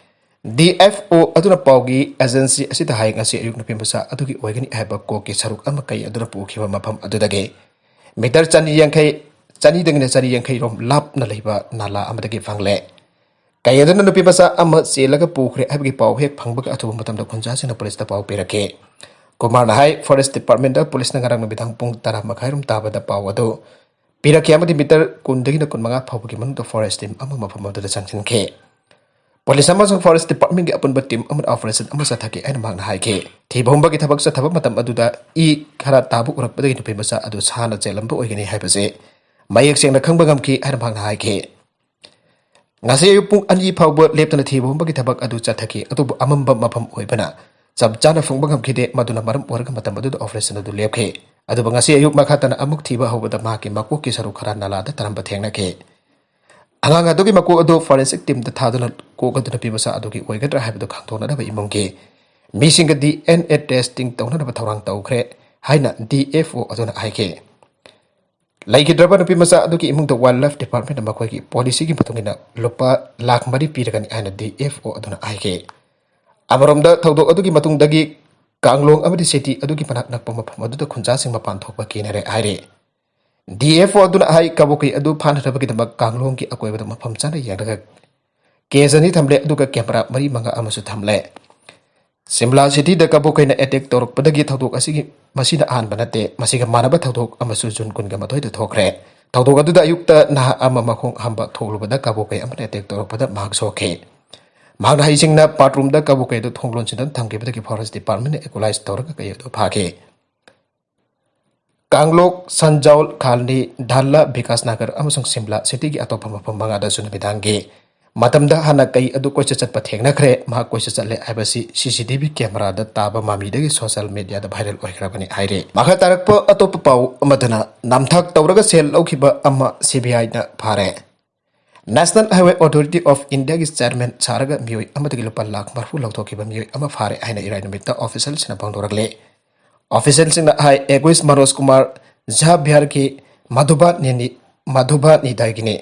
ꯗꯤ ꯑꯦꯐ ꯑꯣ ꯑꯗꯨꯅ ꯄꯥꯎꯒꯤ ꯑꯦꯖꯦꯟꯁꯤ ꯑꯁꯤꯗ ꯍꯥꯏ, ꯉꯁꯤ ꯑꯌꯨꯛ ꯅꯨꯄꯤ ꯃꯆꯥ ꯑꯗꯨꯒꯤ ꯑꯣꯏꯒꯅꯤ ꯍꯥꯏꯕ ꯀꯣꯛꯀꯤ ꯁꯔꯨꯛ ꯑꯃ ꯀꯩ ꯑꯗꯨꯅ ꯄꯨꯈꯤꯕ ꯃꯐꯝ ꯑꯗꯨꯗꯒꯤ ꯃꯤꯇꯔ ꯆꯅꯤ ꯌꯥꯡꯈꯩ, ꯆꯅꯤꯗꯒꯤꯅ ꯆꯅꯤ ꯌꯥꯡꯈꯩ ꯔꯣꯝ ꯂꯥꯞꯅ ꯂꯩꯕ ꯅꯥꯂꯥ ꯑꯃꯗꯒꯤ ꯐꯪꯂꯦ꯫ ꯀꯩ ꯑꯗꯨꯅ ꯅꯨꯄꯤ ꯃꯆꯥ ꯑꯃ ꯆꯦꯜꯂꯒ ꯄꯨꯈ꯭ꯔꯦ ꯍꯥꯏꯕꯒꯤ ꯄꯥꯎ ꯍꯦꯛ ꯐꯪꯕꯒ ꯑꯊꯨꯕ ꯃꯇꯝꯗ ꯈꯨꯟꯖꯥꯁꯤꯡꯅ ꯄꯨꯂꯤꯁꯇ ꯄꯥꯎ ꯄꯤꯔꯛꯈꯤ꯫ ꯀꯨꯃꯥꯔꯅ ꯍꯥꯏ, ꯐꯣꯔꯦꯁ ꯗꯤꯄꯥꯔꯠꯃꯦꯟꯗ ꯄꯨꯂꯤꯁꯅ ꯉꯔꯥꯡ ꯅꯨꯃꯤꯗꯥꯡ ꯄꯨꯡ ꯇꯔꯥ ꯃꯈꯥꯏꯔꯣꯝ ꯇꯥꯕꯗ ꯄꯥꯎ ꯑꯗꯨ ꯄꯤꯔꯛꯈꯤ ꯑꯃꯗꯤ ꯃꯤꯇꯔ ꯀꯨꯟꯗꯒꯤꯅ ꯀꯨꯟꯃꯉꯥ ꯐꯥꯎꯕꯒꯤ ꯃꯅꯨꯡꯗ ꯐꯣꯔꯦꯁ ꯇꯤꯝ ꯑꯃ ꯃꯐꯝ ꯑꯗꯨꯗ ꯆꯪꯁꯤꯟꯈꯤ꯫ ꯄꯨꯂꯤꯁ ꯑꯃꯁꯨꯡ ꯐꯣꯔꯦꯁ ꯗꯤꯄꯥꯔꯠꯃꯦꯟꯒꯤ ꯑꯄꯨꯟꯕ ꯇꯤꯝ ꯑꯃꯅ ꯑꯣꯄꯔꯦꯁꯟ ꯑꯃ ꯆꯠꯊꯈꯤ ꯍꯥꯏꯅ ꯃꯍꯥꯛꯅ ꯍꯥꯏꯈꯤ꯫ ꯊꯤꯕ ꯍꯨꯝꯕꯒꯤ ꯊꯕꯛ ꯆꯠꯊꯕ ꯃꯇꯝ ꯑꯗꯨꯗ ꯏ ꯈꯔ ꯇꯥꯕ ꯎꯔꯛꯄꯗꯒꯤ ꯅꯨꯄꯤ ꯃꯆꯥ ꯑꯗꯨ ꯁꯥꯅ ꯆꯦꯜꯂꯝꯕ ꯑꯣꯏꯒꯅꯤ ꯍꯥꯏꯕꯁꯤ ꯃꯌꯦꯛ ꯁꯦꯡꯅ ꯈꯪꯕ ꯉꯝꯈꯤ ꯍꯥꯏꯅ ꯃꯍꯥꯛꯅ ꯍꯥꯏꯈꯤ꯫ ꯉꯁꯤ ꯑꯌꯨꯛ ꯄꯨꯡ ꯑꯅꯤ ꯐꯥꯎꯕ ꯂꯦꯞꯇꯅ ꯊꯤꯕ ꯍꯨꯝꯕꯒꯤ ꯊꯕꯛ ꯑꯗꯨ ꯆꯠꯊꯈꯤ, ꯑꯗꯨꯕꯨ ꯑꯃꯝꯕ ꯃꯐꯝ ꯑꯣꯏꯕꯅ ꯆꯞ ꯆꯥꯅ ꯐꯪꯕ ꯉꯝꯈꯤꯗꯦ꯫ ꯃꯗꯨꯅ ꯃꯔꯝ ꯑꯣꯏꯔꯒ ꯃꯇꯝ ꯑꯗꯨꯗ ꯑꯣꯄꯔꯦꯁꯟ ꯑꯗꯨ ꯂꯦꯞꯈꯤ꯫ ꯑꯗꯨꯕꯨ ꯉꯁꯤ ꯑꯌꯨꯛ ꯃꯈꯥ ꯇꯥꯅ ꯑꯃꯨꯛ ꯊꯤꯕ ꯍꯧꯕꯗ ꯃꯍꯥꯛꯀꯤ ꯃꯀꯣꯛꯀꯤ ꯁꯔꯨꯛ ꯈꯔ ꯅꯥꯂꯥꯗ ꯇꯥꯔꯝꯕ ꯊꯦꯡꯅꯈꯤ꯫ ꯑꯉꯥꯡ ꯑꯗꯨꯒꯤ ꯃꯀꯣꯛ ꯑꯗꯨ ꯐꯣꯔꯦꯟꯁꯤꯛ ꯇꯤꯝꯗ ꯊꯥꯗꯨꯅ ꯀꯣꯛ ꯑꯗꯨ ꯅꯨꯄꯤ ꯃꯆꯥ ꯑꯗꯨꯒꯤ ꯑꯣꯏꯒꯗ꯭ꯔꯥ ꯍꯥꯏꯕꯗꯨ ꯈꯪꯗꯣꯛꯅꯅꯕ ꯏꯃꯨꯡꯒꯤ ꯃꯤꯁꯤꯡꯒ ꯗꯤ ꯑꯦꯟ ꯑꯦ ꯇꯦꯁꯇꯤꯡ ꯇꯧꯅꯅꯕ ꯊꯧꯔꯥꯡ ꯇꯧꯈ꯭ꯔꯦ ꯍꯥꯏꯅ ꯗꯤ ꯑꯦꯐ ꯑꯣ ꯑꯗꯨꯅ ꯍꯥꯏꯈꯤ꯫ ꯂꯩꯈꯤꯗ꯭ꯔꯕ ꯅꯨꯄꯤ ꯃꯆꯥ ꯑꯗꯨꯒꯤ ꯏꯃꯨꯡꯗ ꯋꯥꯏꯜꯗ ꯂꯥꯏꯐ ꯗꯤꯄꯥꯔꯠꯃꯦꯟꯅ ꯃꯈꯣꯏꯒꯤ ꯄꯣꯂꯤꯁꯤꯒꯤ ꯃꯇꯨꯡ ꯏꯟꯅ ꯂꯨꯄꯥ ꯂꯥꯈ ꯃꯔꯤ ꯄꯤꯔꯒꯅꯤ ꯍꯥꯏꯅ ꯗꯤ ꯑꯦꯐ ꯑꯣ ꯑꯗꯨꯅ ꯍꯥꯏꯈꯤ꯫ ꯑꯃꯔꯣꯝꯗ, ꯊꯧꯗꯣꯛ ꯑꯗꯨꯒꯤ ꯃꯇꯨꯡꯗꯒꯤ ꯀꯥꯡꯂꯣꯡ ꯑꯃꯗꯤ ꯁꯤꯇꯤ ꯑꯗꯨꯒꯤ ꯃꯅꯥꯛ ꯅꯛꯄ ꯃꯐꯝ ꯑꯗꯨꯗ ꯈꯨꯟꯖꯥꯁꯤꯡ ꯃꯄꯥꯟ ꯊꯣꯛꯄ ꯀꯤꯅꯔꯦ ꯍꯥꯏꯔꯤ꯫ ꯗꯤ ꯑꯦꯐ ꯑꯣ ꯑꯗꯨꯅ ꯍꯥꯏ, ꯀꯥꯕꯣꯀꯩ ꯑꯗꯨ ꯐꯥꯅꯅꯕꯒꯤꯗꯃꯛ ꯀꯥꯡꯂꯣꯡꯒꯤ ꯑꯀꯣꯏꯕꯗ ꯃꯐꯝ ꯆꯥꯅ ꯌꯦꯡꯂꯒ ꯀꯦꯁ ꯑꯅꯤ ꯊꯝꯂꯦ, ꯑꯗꯨꯒ ꯀꯦꯃꯦꯔꯥ ꯃꯔꯤ ꯃꯉꯥ ꯑꯃꯁꯨ ꯊꯝꯂꯦ꯫ ꯁꯤꯝꯂꯥ ꯁꯤꯇꯤꯗ ꯀꯥꯕꯣꯀꯩꯅ ꯑꯦꯇꯦꯛ ꯇꯧꯔꯛꯄꯗꯒꯤ ꯊꯧꯗꯣꯛ ꯑꯁꯤꯒꯤ ꯃꯁꯤꯅ ꯑꯍꯥꯟꯕ ꯅꯠꯇꯦ꯫ ꯃꯁꯤꯒ ꯃꯥꯟꯅꯕ ꯊꯧꯗꯣꯛ ꯑꯃꯁꯨ ꯖꯨꯟ ꯀꯨꯟꯒ ꯃꯥꯊꯣꯏꯗ ꯊꯣꯛꯈ꯭ꯔꯦ꯫ ꯊꯧꯗꯣꯛ ꯑꯗꯨꯗ ꯑꯌꯨꯛꯇ ꯅꯍꯥ ꯑꯃ ꯃꯈꯣꯡ ꯍꯥꯝꯕ ꯊꯣꯛꯂꯨꯕꯗ ꯀꯕꯣꯀꯩ ꯑꯃꯅ ꯑꯦꯇꯦꯛ ꯇꯧꯔꯛꯄꯗ ꯃꯍꯥꯛ ꯁꯣꯛꯈꯤ꯫ ꯃꯍꯥꯛꯅ ꯍꯩꯁꯤꯡꯅ ꯕꯥꯠꯔꯨꯝꯗ ꯀꯕꯣꯀꯩ ꯑꯗꯨ ꯊꯣꯡ ꯂꯣꯟꯁꯤꯟꯗꯨꯅ ꯊꯝꯈꯤꯕꯗꯒꯤ ꯐꯣꯔꯦꯁ ꯗꯤꯄꯥꯔꯠꯃꯦꯟꯅ ꯑꯦꯀꯨꯂꯥꯏꯖ ꯇꯧꯔꯒ ꯀꯩ ꯑꯗꯨ ꯐꯥꯈꯤ꯫ ꯀꯥꯡꯂꯣꯛ, ꯁꯟꯖꯥꯎꯜ, ꯈꯥꯜꯅꯤ, ꯙꯥꯜꯂꯥ, ꯕꯤꯀꯥꯁ ꯅꯒꯔ ꯑꯃꯁꯨꯡ ꯁꯤꯝꯂꯥ ꯁꯤꯇꯤꯒꯤ ꯑꯇꯣꯞꯄ ꯃꯐꯝ ꯃꯉꯥꯗꯁꯨ ꯅꯨꯃꯤꯗꯥꯡꯒꯤ ꯃꯇꯝꯗ ꯍꯥꯟꯅ ꯀꯩ ꯑꯗꯨ ꯀꯣꯏꯆꯠ ꯆꯠꯄ ꯊꯦꯡꯅꯈ꯭ꯔꯦ꯫ ꯃꯍꯥꯛ ꯀꯣꯏꯆꯠ ꯆꯠꯂꯦ ꯍꯥꯏꯕꯁꯤ ꯁꯤ ꯁꯤ ꯇꯤ ꯚꯤ ꯀꯦꯃꯦꯔꯥꯗ ꯇꯥꯕ ꯃꯃꯤꯗꯒꯤ ꯁꯣꯁꯤꯌꯦꯜ ꯃꯤꯗꯤꯌꯥꯗ ꯚꯥꯏꯔꯦꯜ ꯑꯣꯏꯈ꯭ꯔꯕꯅꯤ ꯍꯥꯏꯔꯤ꯫ ꯃꯈꯥ ꯇꯥꯔꯛꯄ ꯑꯇꯣꯞꯄ ꯄꯥꯎ ꯑꯃꯗꯅ, ꯅꯝꯊꯥꯛ ꯇꯧꯔꯒ ꯁꯦꯜ ꯂꯧꯈꯤꯕ ꯑꯃ ꯁꯤ ꯕꯤ ꯑꯥꯏꯅ ꯐꯥꯔꯦ꯫ ꯅꯦꯁꯅꯦꯜ ꯍꯥꯏꯋꯦ ꯑꯣꯊꯣꯔꯤꯇꯤ ꯑꯣꯐ ꯏꯟꯗꯤꯌꯥꯒꯤ ꯆꯦꯌꯔꯃꯦꯟ ꯁꯥꯔꯒ ꯃꯤꯑꯣꯏ ꯑꯃꯗꯒꯤ ꯂꯨꯄꯥ ꯂꯥꯈ ꯃꯔꯤꯐꯨ ꯂꯧꯊꯣꯛꯈꯤꯕ ꯃꯤꯑꯣꯏ ꯑꯃ ꯐꯥꯔꯦ ꯍꯥꯏꯅ ꯏꯔꯥꯏ ꯅꯨꯃꯤꯠꯇ ꯑꯣꯐꯤꯁꯤꯌꯦꯜꯁꯤꯡꯅ ꯐꯣꯡꯗꯣꯔꯛꯂꯤ꯫ ꯑꯣꯐꯤꯁꯤꯌꯦꯜꯁꯤꯡꯅ ꯍꯥꯏ, ꯑꯦꯒꯨꯏꯁ ꯃꯅꯣꯖ ꯀꯨꯃꯥꯔ ꯖꯥ ꯕꯤꯍꯥꯔꯒꯤ ꯃꯙꯨꯕꯥꯅꯤꯅꯤ, ꯃꯙꯨꯕꯥꯅꯤꯗꯒꯤꯅꯤ꯫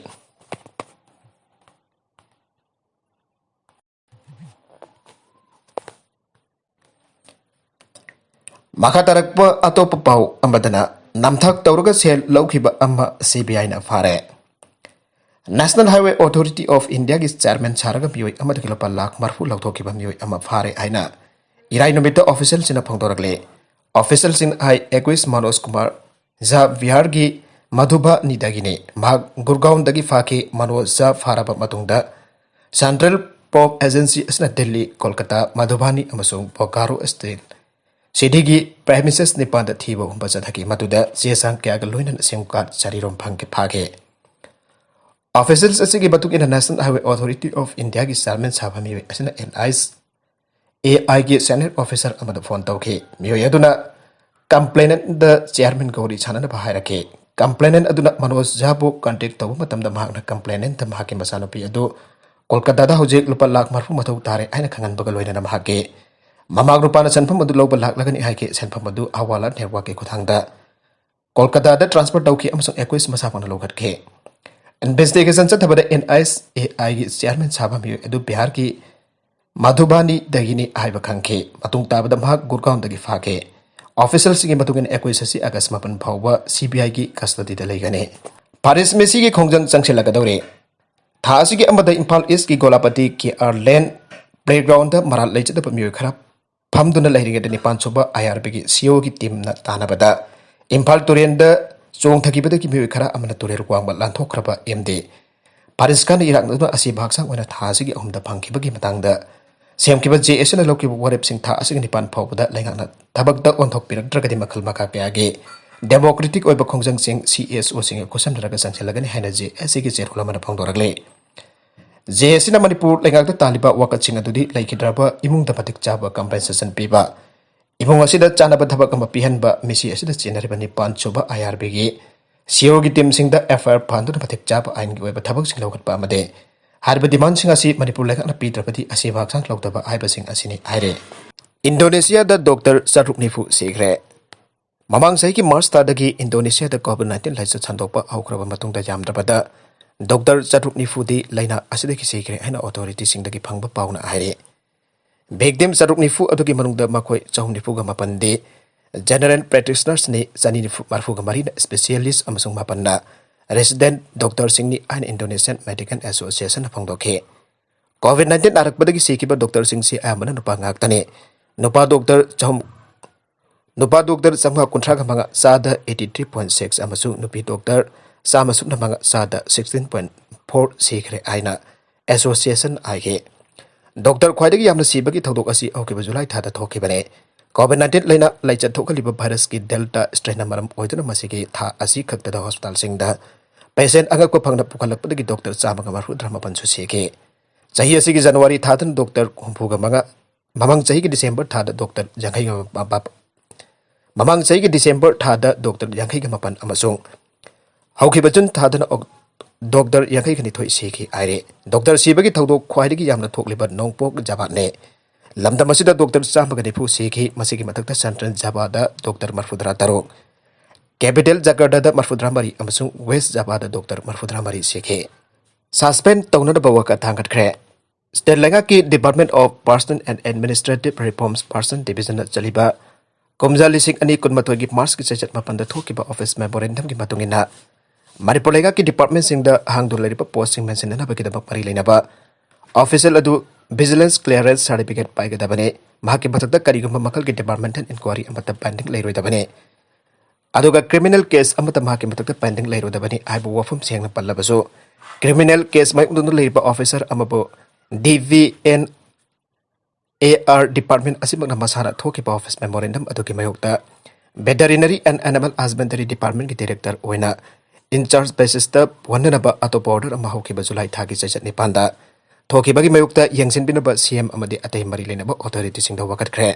ꯃꯈꯥ ꯇꯥꯔꯛꯄ ꯑꯇꯣꯞꯄ ꯄꯥꯎ ꯑꯃꯗꯅ, ꯅꯝꯊꯥꯛ ꯇꯧꯔꯒ ꯁꯦꯜ ꯂꯧꯈꯤꯕ ꯑꯃ ꯁꯤ ꯕꯤ ꯑꯥꯏꯅ ꯐꯥꯔꯦ꯫ ꯅꯦꯁꯅꯦꯜ ꯍꯥꯏꯋꯦ ꯑꯣꯊꯣꯔꯤꯇꯤ ꯑꯣꯐ ꯏꯟꯗꯤꯌꯥꯒꯤ ꯆꯦꯌꯔꯃꯦꯟ ꯁꯥꯔꯒ ꯃꯤꯑꯣꯏ ꯑꯃꯗꯒꯤ ꯂꯨꯄꯥ ꯂꯥꯈ ꯃꯔꯤꯐꯨ ꯂꯧꯊꯣꯛꯈꯤꯕ ꯃꯤꯑꯣꯏ ꯑꯃ ꯐꯥꯔꯦ ꯍꯥꯏꯅ ꯏꯔꯥꯏ ꯅꯨꯃꯤꯠꯇ ꯑꯣꯐꯤꯁꯤꯌꯦꯜꯁꯤꯡꯅ ꯐꯣꯡꯗꯣꯔꯛꯂꯤ꯫ ꯑꯣꯐꯤꯁꯤꯌꯦꯜꯁꯤꯡꯅ ꯍꯥꯏ, ꯑꯦꯒꯨꯏꯁ ꯃꯅꯣꯖ ꯀꯨꯃꯥꯔ ꯖꯥ ꯕꯤꯍꯥꯔꯒꯤ ꯃꯙꯨꯕꯥꯅꯤꯗꯒꯤꯅꯤ꯫ ꯃꯍꯥꯛ ꯒꯨꯔꯒꯥꯎꯟꯗꯒꯤ ꯐꯥꯈꯤ꯫ ꯃꯅꯣꯖ ꯖꯥ ꯐꯥꯔꯕ ꯃꯇꯨꯡꯗ ꯁꯦꯟꯇ꯭ꯔꯦꯜ ꯄꯣꯞ ꯑꯦꯖꯦꯟꯁꯤ ꯑꯁꯤꯅ ꯗꯤꯜꯂꯤ, ꯀꯣꯜꯀꯇꯥ, ꯃꯙꯨꯕꯥꯅꯤ ꯑꯃꯁꯨꯡ ꯕꯣꯀꯥꯔꯣ ꯁ꯭ꯇꯦꯠ ꯁꯤꯇꯤꯒꯤ ꯄ꯭ꯔꯦꯃꯤꯁꯦꯁ ꯅꯤꯄꯥꯟꯗ ꯊꯤꯕ ꯍꯨꯝꯕ ꯆꯠꯊꯈꯤ, ꯃꯗꯨꯗ ꯆꯦ ꯆꯥꯡ ꯀꯌꯥꯒ ꯂꯣꯏꯅꯅ ꯁꯤꯝ ꯀꯥꯔꯗ ꯆꯥꯔꯤꯔꯣꯝ ꯐꯪꯈꯤ, ꯐꯥꯈꯤ꯫ ꯑꯣꯐꯤꯁꯤꯌꯦꯜꯁ ꯑꯁꯤꯒꯤ ꯃꯇꯨꯡ ꯏꯟꯅ, ꯅꯦꯁꯅꯦꯜ ꯍꯥꯏꯋꯦ ꯑꯣꯊꯣꯔꯤꯇꯤ ꯑꯣꯐ ꯏꯟꯗꯤꯌꯥꯒꯤ ꯆꯦꯌꯔꯃꯦꯟ ꯁꯥꯕ ꯃꯤꯑꯣꯏ ꯑꯁꯤꯅ ꯑꯦꯟ ꯑꯥꯏ ꯑꯦꯁ ꯑꯦ ꯑꯥꯏꯒꯤ ꯁꯦꯅꯤꯌꯔ ꯑꯣꯐꯤꯁꯥꯔ ꯑꯃꯗ ꯐꯣꯟ ꯇꯧꯈꯤ꯫ ꯃꯤꯑꯣꯏ ꯑꯗꯨꯅ ꯀꯝꯄ꯭ꯂꯦꯅꯦꯟꯗ ꯆꯦꯌꯔꯃꯦꯟꯒ ꯋꯥꯔꯤ ꯁꯥꯟꯅꯅꯕ ꯍꯥꯏꯔꯛꯈꯤ꯫ ꯀꯝꯄ꯭ꯂꯦꯅꯦꯟ ꯑꯗꯨꯅ ꯃꯅꯣꯖ ꯖꯥꯕꯨ ꯀꯟꯇꯦꯛ ꯇꯧꯕ ꯃꯇꯝꯗ, ꯃꯍꯥꯛꯅ ꯀꯝꯄ꯭ꯂꯦꯅꯦꯟꯗ ꯃꯍꯥꯛꯀꯤ ꯃꯆꯥꯅꯨꯄꯤ ꯑꯗꯨ ꯀꯣꯜꯀꯇꯥꯗ ꯍꯧꯖꯤꯛ ꯂꯨꯄꯥ ꯂꯥꯈ ꯃꯔꯤꯐꯨ ꯃꯊꯧ ꯇꯥꯔꯦ ꯍꯥꯏꯅ ꯈꯪꯍꯟꯕꯒ ꯂꯣꯏꯅꯅ ꯃꯍꯥꯛꯀꯤ ꯃꯃꯥ ꯅꯨꯄꯥꯅ ꯁꯦꯟꯐꯝ ꯑꯗꯨ ꯂꯧꯕ ꯂꯥꯛꯂꯒꯅꯤ ꯍꯥꯏꯈꯤ꯫ ꯁꯦꯟꯐꯝ ꯑꯗꯨ ꯍꯋꯥꯂꯥ ꯅꯦꯠꯋꯥꯔꯛꯀꯤ ꯈꯨꯠꯊꯥꯡꯗ ꯀꯣꯜꯀꯇꯥꯗ ꯇ꯭ꯔꯥꯟꯁꯐꯔ ꯇꯧꯈꯤ ꯑꯃꯁꯨꯡ ꯑꯦꯀꯨꯏꯁ ꯃꯁꯥꯃꯛꯅ ꯂꯧꯈꯠꯈꯤ꯫ ꯏꯟꯚꯦꯁꯇꯤꯒꯦꯁꯟ ꯆꯠꯊꯕꯗ ꯑꯦꯟ ꯑꯥꯏ ꯑꯦꯁ ꯑꯦ ꯑꯥꯏꯒꯤ ꯆꯦꯌꯔꯃꯦꯟ ꯁꯥꯕ ꯃꯤꯑꯣꯏ ꯑꯗꯨ ꯕꯤꯍꯥꯔꯒꯤ ꯃꯙꯨꯕꯥꯅꯤꯗꯒꯤꯅꯤ ꯍꯥꯏꯕ ꯈꯪꯈꯤ꯫ ꯃꯇꯨꯡ ꯇꯥꯕꯗ ꯃꯍꯥꯛ ꯒꯨꯔꯒꯥꯎꯟꯗꯒꯤ ꯐꯥꯈꯤ꯫ ꯑꯣꯐꯤꯁꯤꯌꯦꯜꯁꯤꯡꯒꯤ ꯃꯇꯨꯡ ꯏꯟꯅ, ꯑꯦꯀꯨꯏꯁ ꯑꯁꯤ ꯑꯥꯒꯁ ꯃꯥꯄꯟ ꯐꯥꯎꯕ ꯁꯤ ꯕꯤ ꯑꯥꯏꯒꯤ ꯀꯁꯇꯗꯤꯗ ꯂꯩꯒꯅꯤ꯫ ꯐꯥꯔꯤꯁ ꯃꯦꯁꯤꯒꯤ ꯈꯣꯡꯖꯪ ꯆꯪꯁꯤꯜꯂꯛꯀꯗꯧꯔꯦ꯫ ꯊꯥ ꯑꯁꯤꯒꯤ ꯑꯃꯗ ꯏꯝꯐꯥꯜ ꯏꯁꯀꯤ ꯒꯣꯂꯥꯄꯇꯤ ꯀꯦ ꯑꯥꯔ ꯂꯦꯟ ꯄ꯭ꯂꯦꯒ꯭ꯔꯥꯎꯟꯗ ꯃꯔꯥꯜ ꯂꯩꯖꯗꯕ ꯃꯤꯑꯣꯏ ꯈꯔ ꯐꯝꯗꯨꯅ ꯂꯩꯔꯤꯉꯩꯗ, ꯅꯤꯄꯥꯟ ꯁꯨꯕ ꯑꯥꯏ ꯑꯥꯔ ꯕꯤꯒꯤ ꯁꯤ ꯑꯣꯒꯤ ꯇꯤꯝꯅ ꯇꯥꯟꯅꯕꯗ ꯏꯝꯐꯥꯜ ꯇꯨꯔꯦꯟꯗ ꯆꯣꯡꯊꯈꯤꯕꯗꯒꯤ ꯃꯤꯑꯣꯏ ꯈꯔ ꯑꯃꯅ ꯇꯨꯔꯦꯜ ꯋꯥꯡꯃ ꯂꯥꯟꯊꯣꯛꯈ꯭ꯔꯕ ꯑꯦꯝ ꯗꯤ ꯐꯥꯔꯤꯁ ꯈꯥꯟꯅ ꯏꯔꯥꯛꯅꯗꯨꯅ ꯑꯁꯤꯕ ꯍꯛꯆꯥꯡ ꯑꯣꯏꯅ ꯊꯥ ꯑꯁꯤꯒꯤ ꯑꯍꯨꯝꯗ ꯐꯪꯈꯤꯕꯒꯤ ꯃꯇꯥꯡꯗ ꯁꯦꯝꯈꯤꯕ ꯖꯦ ꯑꯦꯁ ꯁꯤꯅ ꯂꯧꯈꯤꯕ ꯋꯥꯔꯦꯞꯁꯤꯡ ꯊꯥ ꯑꯁꯤꯒꯤ ꯅꯤꯄꯥꯟ ꯐꯥꯎꯕꯗ ꯂꯩꯉꯥꯛꯅ ꯊꯕꯛꯇ ꯑꯣꯟꯊꯣꯛꯄꯤꯔꯛꯇ꯭ꯔꯒꯗꯤ ꯃꯈꯜ ꯃꯈꯥ ꯀꯌꯥꯒꯤ ꯗꯦꯃꯣꯀ꯭ꯔꯦꯇꯤꯛ ꯑꯣꯏꯕ ꯈꯣꯡꯖꯪꯁꯤꯡ ꯁꯤ ꯑꯦꯁ ꯑꯣꯁꯤꯡꯒ ꯈꯨꯠꯁꯝꯅꯔꯒ ꯆꯪꯁꯤꯜꯂꯒꯅꯤ ꯍꯥꯏꯅ ꯖꯦ ꯑꯦꯁ ꯁꯤꯒꯤ ꯆꯦꯔꯣꯜ ꯑꯃꯅ ꯐꯣꯡꯗꯣꯔꯛꯂꯤ꯫ ꯖꯦ ꯑꯦꯁ ꯁꯤꯅ ꯃꯅꯤꯄꯨꯔ ꯂꯩꯉꯥꯛꯇ ꯇꯥꯜꯂꯤꯕ ꯋꯥꯀꯠꯁꯤꯡ ꯑꯗꯨꯗꯤ ꯂꯩꯈꯤꯗ꯭ꯔꯕ ꯏꯃꯨꯡꯗ ꯃꯇꯤꯛ ꯆꯥꯕ ꯀꯝꯄꯦꯟꯁꯦꯁꯟ ꯄꯤꯕ, ꯏꯃꯨꯡ ꯑꯁꯤꯗ ꯆꯥꯅꯕ ꯊꯕꯛ ꯑꯃ ꯄꯤꯍꯟꯕ, ꯃꯤꯁꯤ ꯑꯁꯤꯗ ꯆꯦꯟꯅꯔꯤꯕ ꯅꯤꯄꯥꯟ ꯁꯨꯕ ꯑꯥꯏ ꯑꯥꯔ ꯕꯤꯒꯤ ꯁꯤ ꯑꯣꯒꯤ ꯇꯤꯝꯁꯤꯡꯗ ꯑꯦꯐ ꯑꯥꯏ ꯑꯥꯔ ꯄꯥꯟꯗꯨꯅ ꯃꯇꯤꯛ ꯆꯥꯕ ꯑꯥꯏꯟꯒꯤ ꯑꯣꯏꯕ ꯊꯕꯛꯁꯤꯡ ꯂꯧꯈꯠꯄ ꯑꯃꯗꯤ ꯍꯥꯏꯔꯤꯕ ꯗꯤꯃꯥꯟꯁꯤꯡ ꯑꯁꯤ ꯃꯅꯤꯄꯨꯔ ꯂꯩꯉꯥꯛꯅ ꯄꯤꯗ꯭ꯔꯕꯗꯤ ꯑꯁꯤꯕ ꯍꯛꯆꯥꯡ ꯂꯧꯗꯕ ꯍꯥꯏꯕꯁꯤꯡ ꯑꯁꯤꯅꯤ ꯍꯥꯏꯔꯦ꯫ ꯏꯟꯗꯣꯅꯦꯁꯤꯌꯥꯗ ꯗꯣꯛꯇꯔ ꯆꯥꯇ꯭ꯔꯨꯛ ꯅꯤꯐꯨ ꯁꯤꯈ꯭ꯔꯦ꯫ ꯃꯃꯥꯡ ꯆꯍꯤꯒꯤ ꯃꯥꯔꯆ ꯊꯥꯗꯒꯤ ꯏꯟꯗꯣꯅꯦꯁꯤꯌꯥꯗ ꯀꯣꯚꯤꯗ ꯅꯥꯏꯟꯇꯤꯟ ꯂꯥꯏꯆꯠ ꯁꯟꯗꯣꯛꯄ ꯍꯧꯈ꯭ꯔꯕ ꯃꯇꯨꯡꯗ ꯌꯥꯝꯗ꯭ꯔꯕꯗ ꯗꯣꯛꯇꯔ ꯆꯥꯇ꯭ꯔꯨꯛ ꯅꯤꯐꯨꯗꯤ ꯂꯥꯏꯅꯥ ꯑꯁꯤꯗꯒꯤ ꯁꯤꯈ꯭ꯔꯦ ꯍꯥꯏꯅ ꯑꯣꯊꯣꯔꯤꯇꯤꯁꯤꯡꯗꯒꯤ ꯐꯪꯕ ꯄꯥꯎꯅ ꯍꯥꯏꯔꯤ꯫ ꯚꯤꯛꯇꯤꯝ ꯆꯥꯇ꯭ꯔꯨꯛ ꯅꯤꯐꯨ ꯑꯗꯨꯒꯤ ꯃꯅꯨꯡꯗ ꯃꯈꯣꯏ ꯆꯍꯨꯝ ꯅꯤꯐꯨꯒ ꯃꯥꯄꯟꯗꯤ ꯖꯦꯅꯔꯦꯜ ꯄ꯭ꯔꯦꯛꯇꯤꯁꯅꯔꯁꯅꯤ, ꯆꯅꯤ ꯅꯤꯐꯨ, ꯃꯔꯤꯐꯨꯒ ꯃꯔꯤꯅ ꯁ꯭ꯄꯦꯁꯤꯌꯦꯂꯤꯁ ꯑꯃꯁꯨꯡ ꯃꯥꯄꯟꯅ ꯔꯦꯁꯤꯗꯦꯟꯠ ꯗꯣꯛꯇꯔꯁꯤꯡꯅꯤ ꯍꯥꯏꯅ ꯏꯟꯗꯣꯅꯦꯁꯤꯌꯥꯟ ꯃꯦꯗꯤꯀꯦꯜ ꯑꯦꯁꯣꯁꯤꯌꯦꯁꯟꯅ ꯐꯣꯡꯗꯣꯛꯈꯤ꯫ ꯀꯣꯚꯤꯗ ꯅꯥꯏꯟꯇꯤꯟ ꯅꯥꯔꯛꯄꯗꯒꯤ ꯁꯤꯈꯤꯕ ꯗꯣꯛꯇꯔꯁꯤꯡꯁꯤ ꯑꯌꯥꯝꯕꯅ ꯅꯨꯄꯥ ꯉꯥꯛꯇꯅꯤ꯫ ꯅꯨꯄꯥ ꯗꯣꯛꯇꯔ ꯆꯍꯨꯝ, ꯅꯨꯄꯥ ꯗꯣꯛꯇꯔ ꯆꯥꯝꯃꯉꯥ ꯀꯨꯟꯊ꯭ꯔꯥꯒ ꯃꯉꯥ, ꯆꯥꯗ eighty three point six, ꯑꯃꯁꯨꯡ ꯅꯨꯄꯤ ꯗꯣꯛꯇꯔ ꯆꯥꯝꯃ ꯁꯨꯞꯅ ꯃꯉꯥ, ꯆꯥꯗ sixteen point four ꯁꯤꯈ꯭ꯔꯦ ꯍꯥꯏꯅ ꯑꯦꯁꯣꯁꯤꯌꯦꯁꯟ ꯍꯥꯏꯈꯤ꯫ ꯗꯣꯛꯇꯔ ꯈ꯭ꯋꯥꯏꯗꯒꯤ ꯌꯥꯝꯅ ꯁꯤꯕꯒꯤ ꯊꯧꯗꯣꯛ ꯑꯁꯤ ꯍꯧꯈꯤꯕ ꯖꯨꯂꯥꯏ ꯊꯥꯗ ꯊꯣꯛꯈꯤꯕꯅꯤ꯫ ꯀꯣꯚꯤꯗ ꯅꯥꯏꯟꯇꯤꯟ ꯂꯥꯏꯅꯥ ꯂꯥꯏꯆꯠ ꯊꯣꯛꯍꯜꯂꯤꯕ ꯚꯥꯏꯔꯁꯀꯤ ꯗꯦꯜꯇꯥ ꯁ꯭ꯇ꯭ꯔꯦꯟꯅ ꯃꯔꯝ ꯑꯣꯏꯗꯨꯅ ꯃꯁꯤꯒꯤ ꯊꯥ ꯑꯁꯤ ꯈꯛꯇꯗ ꯍꯣꯁꯄꯤꯇꯥꯜꯁꯤꯡꯗ ꯄꯦꯁꯦꯟꯠ ꯑꯉꯛꯄ ꯐꯪꯅ ꯄꯨꯈꯠꯂꯛꯄꯗꯒꯤ ꯗꯣꯛꯇꯔ ꯆꯥꯝꯃꯒ ꯃꯔꯤꯐꯨꯇꯔꯥ ꯃꯥꯄꯟꯁꯨ ꯁꯤꯈꯤ꯫ ꯆꯍꯤ ꯑꯁꯤꯒꯤ ꯖꯅꯋꯥꯔꯤ ꯊꯥꯗꯅ ꯗꯣꯛꯇꯔ ꯍꯨꯝꯐꯨꯒ ꯃꯉꯥ, ꯃꯃꯥꯡ ꯆꯍꯤꯒꯤ ꯗꯤꯁꯦꯝꯕꯔ ꯊꯥꯗ ꯗꯣꯛꯇꯔ ꯌꯥꯡꯈꯩꯒ ꯃꯥꯄꯟ, ꯃꯃꯥꯡ ꯆꯍꯤꯒꯤ ꯗꯤꯁꯦꯝꯕꯔ ꯊꯥꯗ ꯗꯣꯛꯇꯔ ꯌꯥꯡꯈꯩꯒ ꯃꯥꯄꯟ ꯑꯃꯁꯨꯡ ꯍꯧꯈꯤꯕ ꯖꯨꯟ ꯊꯥꯗꯅ ꯑꯣꯛ-, ꯗꯣꯛꯇꯔ ꯌꯥꯡꯈꯩꯒ ꯅꯤꯊꯣꯏ ꯁꯤꯈꯤ ꯍꯥꯏꯔꯦ꯫ ꯗꯣꯛꯇꯔ ꯁꯤꯕꯒꯤ ꯊꯧꯗꯣꯛ ꯈ꯭ꯋꯥꯏꯗꯒꯤ ꯌꯥꯝꯅ ꯊꯣꯛꯂꯤꯕ ꯅꯣꯡꯄꯣꯛ ꯖꯥꯕꯥꯠꯅꯦ꯫ ꯂꯝꯗꯝ ꯑꯁꯤꯗ ꯗꯣꯛꯇꯔ ꯆꯥꯝꯃꯒ ꯅꯤꯐꯨ ꯁꯤꯈꯤ꯫ ꯃꯁꯤꯒꯤ ꯃꯊꯛꯇ ꯁꯦꯟꯇ꯭ꯔꯦꯜ ꯖꯥꯕꯥꯗ ꯗꯣꯛꯇꯔ ꯃꯔꯤꯐꯨꯇꯔꯥ ꯇꯔꯨꯛ, ꯀꯦꯄꯤꯇꯦꯜ ꯖꯀꯔꯇꯥꯗ ꯃꯔꯤꯐꯨꯇꯔꯥ ꯃꯔꯤ ꯑꯃꯁꯨꯡ ꯋꯦꯁ ꯖꯥꯕꯥꯗ ꯗꯣꯛꯇꯔ ꯃꯔꯤꯐꯨꯇꯔꯥ ꯃꯔꯤ ꯁꯤꯈꯤ꯫ ꯁꯁꯄꯦꯟ ꯇꯧꯅꯅꯕ ꯋꯥꯀꯠ ꯊꯥꯡꯒꯠꯈ꯭ꯔꯦ꯫ ꯁ꯭ꯇꯦꯠ ꯂꯩꯉꯥꯛꯀꯤ Department of Personnel and Administrative Reforms Person Division ꯅ ꯆꯠꯂꯤꯕ ꯀꯨꯝꯖꯥ ꯂꯤꯁꯤꯡ ꯑꯅꯤ ꯀꯨꯟꯃꯥꯊꯣꯏꯒꯤ ꯃꯥꯔꯆꯀꯤ ꯆꯩꯆꯠ ꯃꯥꯄꯟꯗ ꯊꯣꯛꯈꯤꯕ ꯑꯣꯐꯤꯁ ꯃꯦꯃꯣꯔꯦꯟꯗꯝꯒꯤ ꯃꯇꯨꯡ ꯏꯟꯅ, ꯃꯅꯤꯄꯨꯔ ꯂꯩꯉꯥꯛꯀꯤ ꯗꯤꯄꯥꯔꯠꯃꯦꯟꯁꯤꯡꯗ ꯍꯥꯡꯗꯨꯅ ꯂꯩꯔꯤꯕ ꯄꯣꯁꯁꯤꯡ ꯃꯦꯟꯁꯤꯟꯅꯅꯕꯒꯤꯗꯃꯛ ꯃꯔꯤ ꯂꯩꯅꯕ ꯑꯣꯐꯤꯁꯤꯌꯦꯜ ꯑꯗꯨ ꯚꯤꯖꯤꯂꯦꯟꯁ ꯀ꯭ꯂꯤꯌꯥꯔꯦꯟꯁ ꯁꯥꯔꯇꯤꯐꯤꯀꯦꯠ ꯄꯥꯏꯒꯗꯕꯅꯤ꯫ ꯃꯍꯥꯛꯀꯤ ꯃꯊꯛꯇ ꯀꯔꯤꯒꯨꯝꯕ ꯃꯈꯜꯒꯤ ꯗꯤꯄꯥꯔꯠꯃꯦꯟꯇꯦꯜ ꯏꯟꯀ꯭ꯋꯥꯔꯤ ꯑꯃꯠꯇ ꯄꯦꯟꯗꯤꯡ ꯂꯩꯔꯣꯏꯗꯕꯅꯤ꯫ ꯑꯗꯨꯒ criminal case ꯑꯃꯠꯇ ꯃꯍꯥꯛꯀꯤ ꯃꯊꯛꯇ pending ꯂꯩꯔꯣꯏꯗꯕꯅꯤ ꯍꯥꯏꯕ ꯋꯥꯐꯝ ꯁꯦꯡꯅ ꯄꯜꯂꯕꯁꯨ, criminal case ꯃꯥꯌꯣꯛꯅꯗꯨꯅ ꯂꯩꯔꯤꯕ officer ꯑꯃꯕꯨ D V N A R department ꯑꯁꯤꯃꯛꯅ ꯃꯁꯥꯅ ꯊꯣꯛꯈꯤꯕ office memorandum ꯑꯗꯨꯒꯤ ꯃꯥꯌꯣꯛꯇ Veterinary and Animal Husbandry Department ꯀꯤ director ꯑꯣꯏꯅ in charge basis ꯇ ꯄꯨꯍꯟꯅꯅꯕ ꯑꯇꯣꯞꯄ order ꯑꯃ ꯍꯧꯈꯤꯕ ꯖꯨꯂꯥꯏ ꯊꯥꯒꯤ ꯆꯩꯆꯠ ꯅꯤꯄꯥꯟꯗ ꯊꯣꯛꯈꯤꯕꯒꯤ ꯃꯥꯌꯣꯛꯇ ꯌꯦꯡꯁꯤꯟꯕꯤꯅꯕ C M ꯑꯃꯗꯤ ꯑꯇꯩ ꯃꯔꯤ ꯂꯩꯅꯕ authority ꯁꯤꯡꯗ ꯋꯥꯀꯠꯈ꯭ꯔꯦ꯫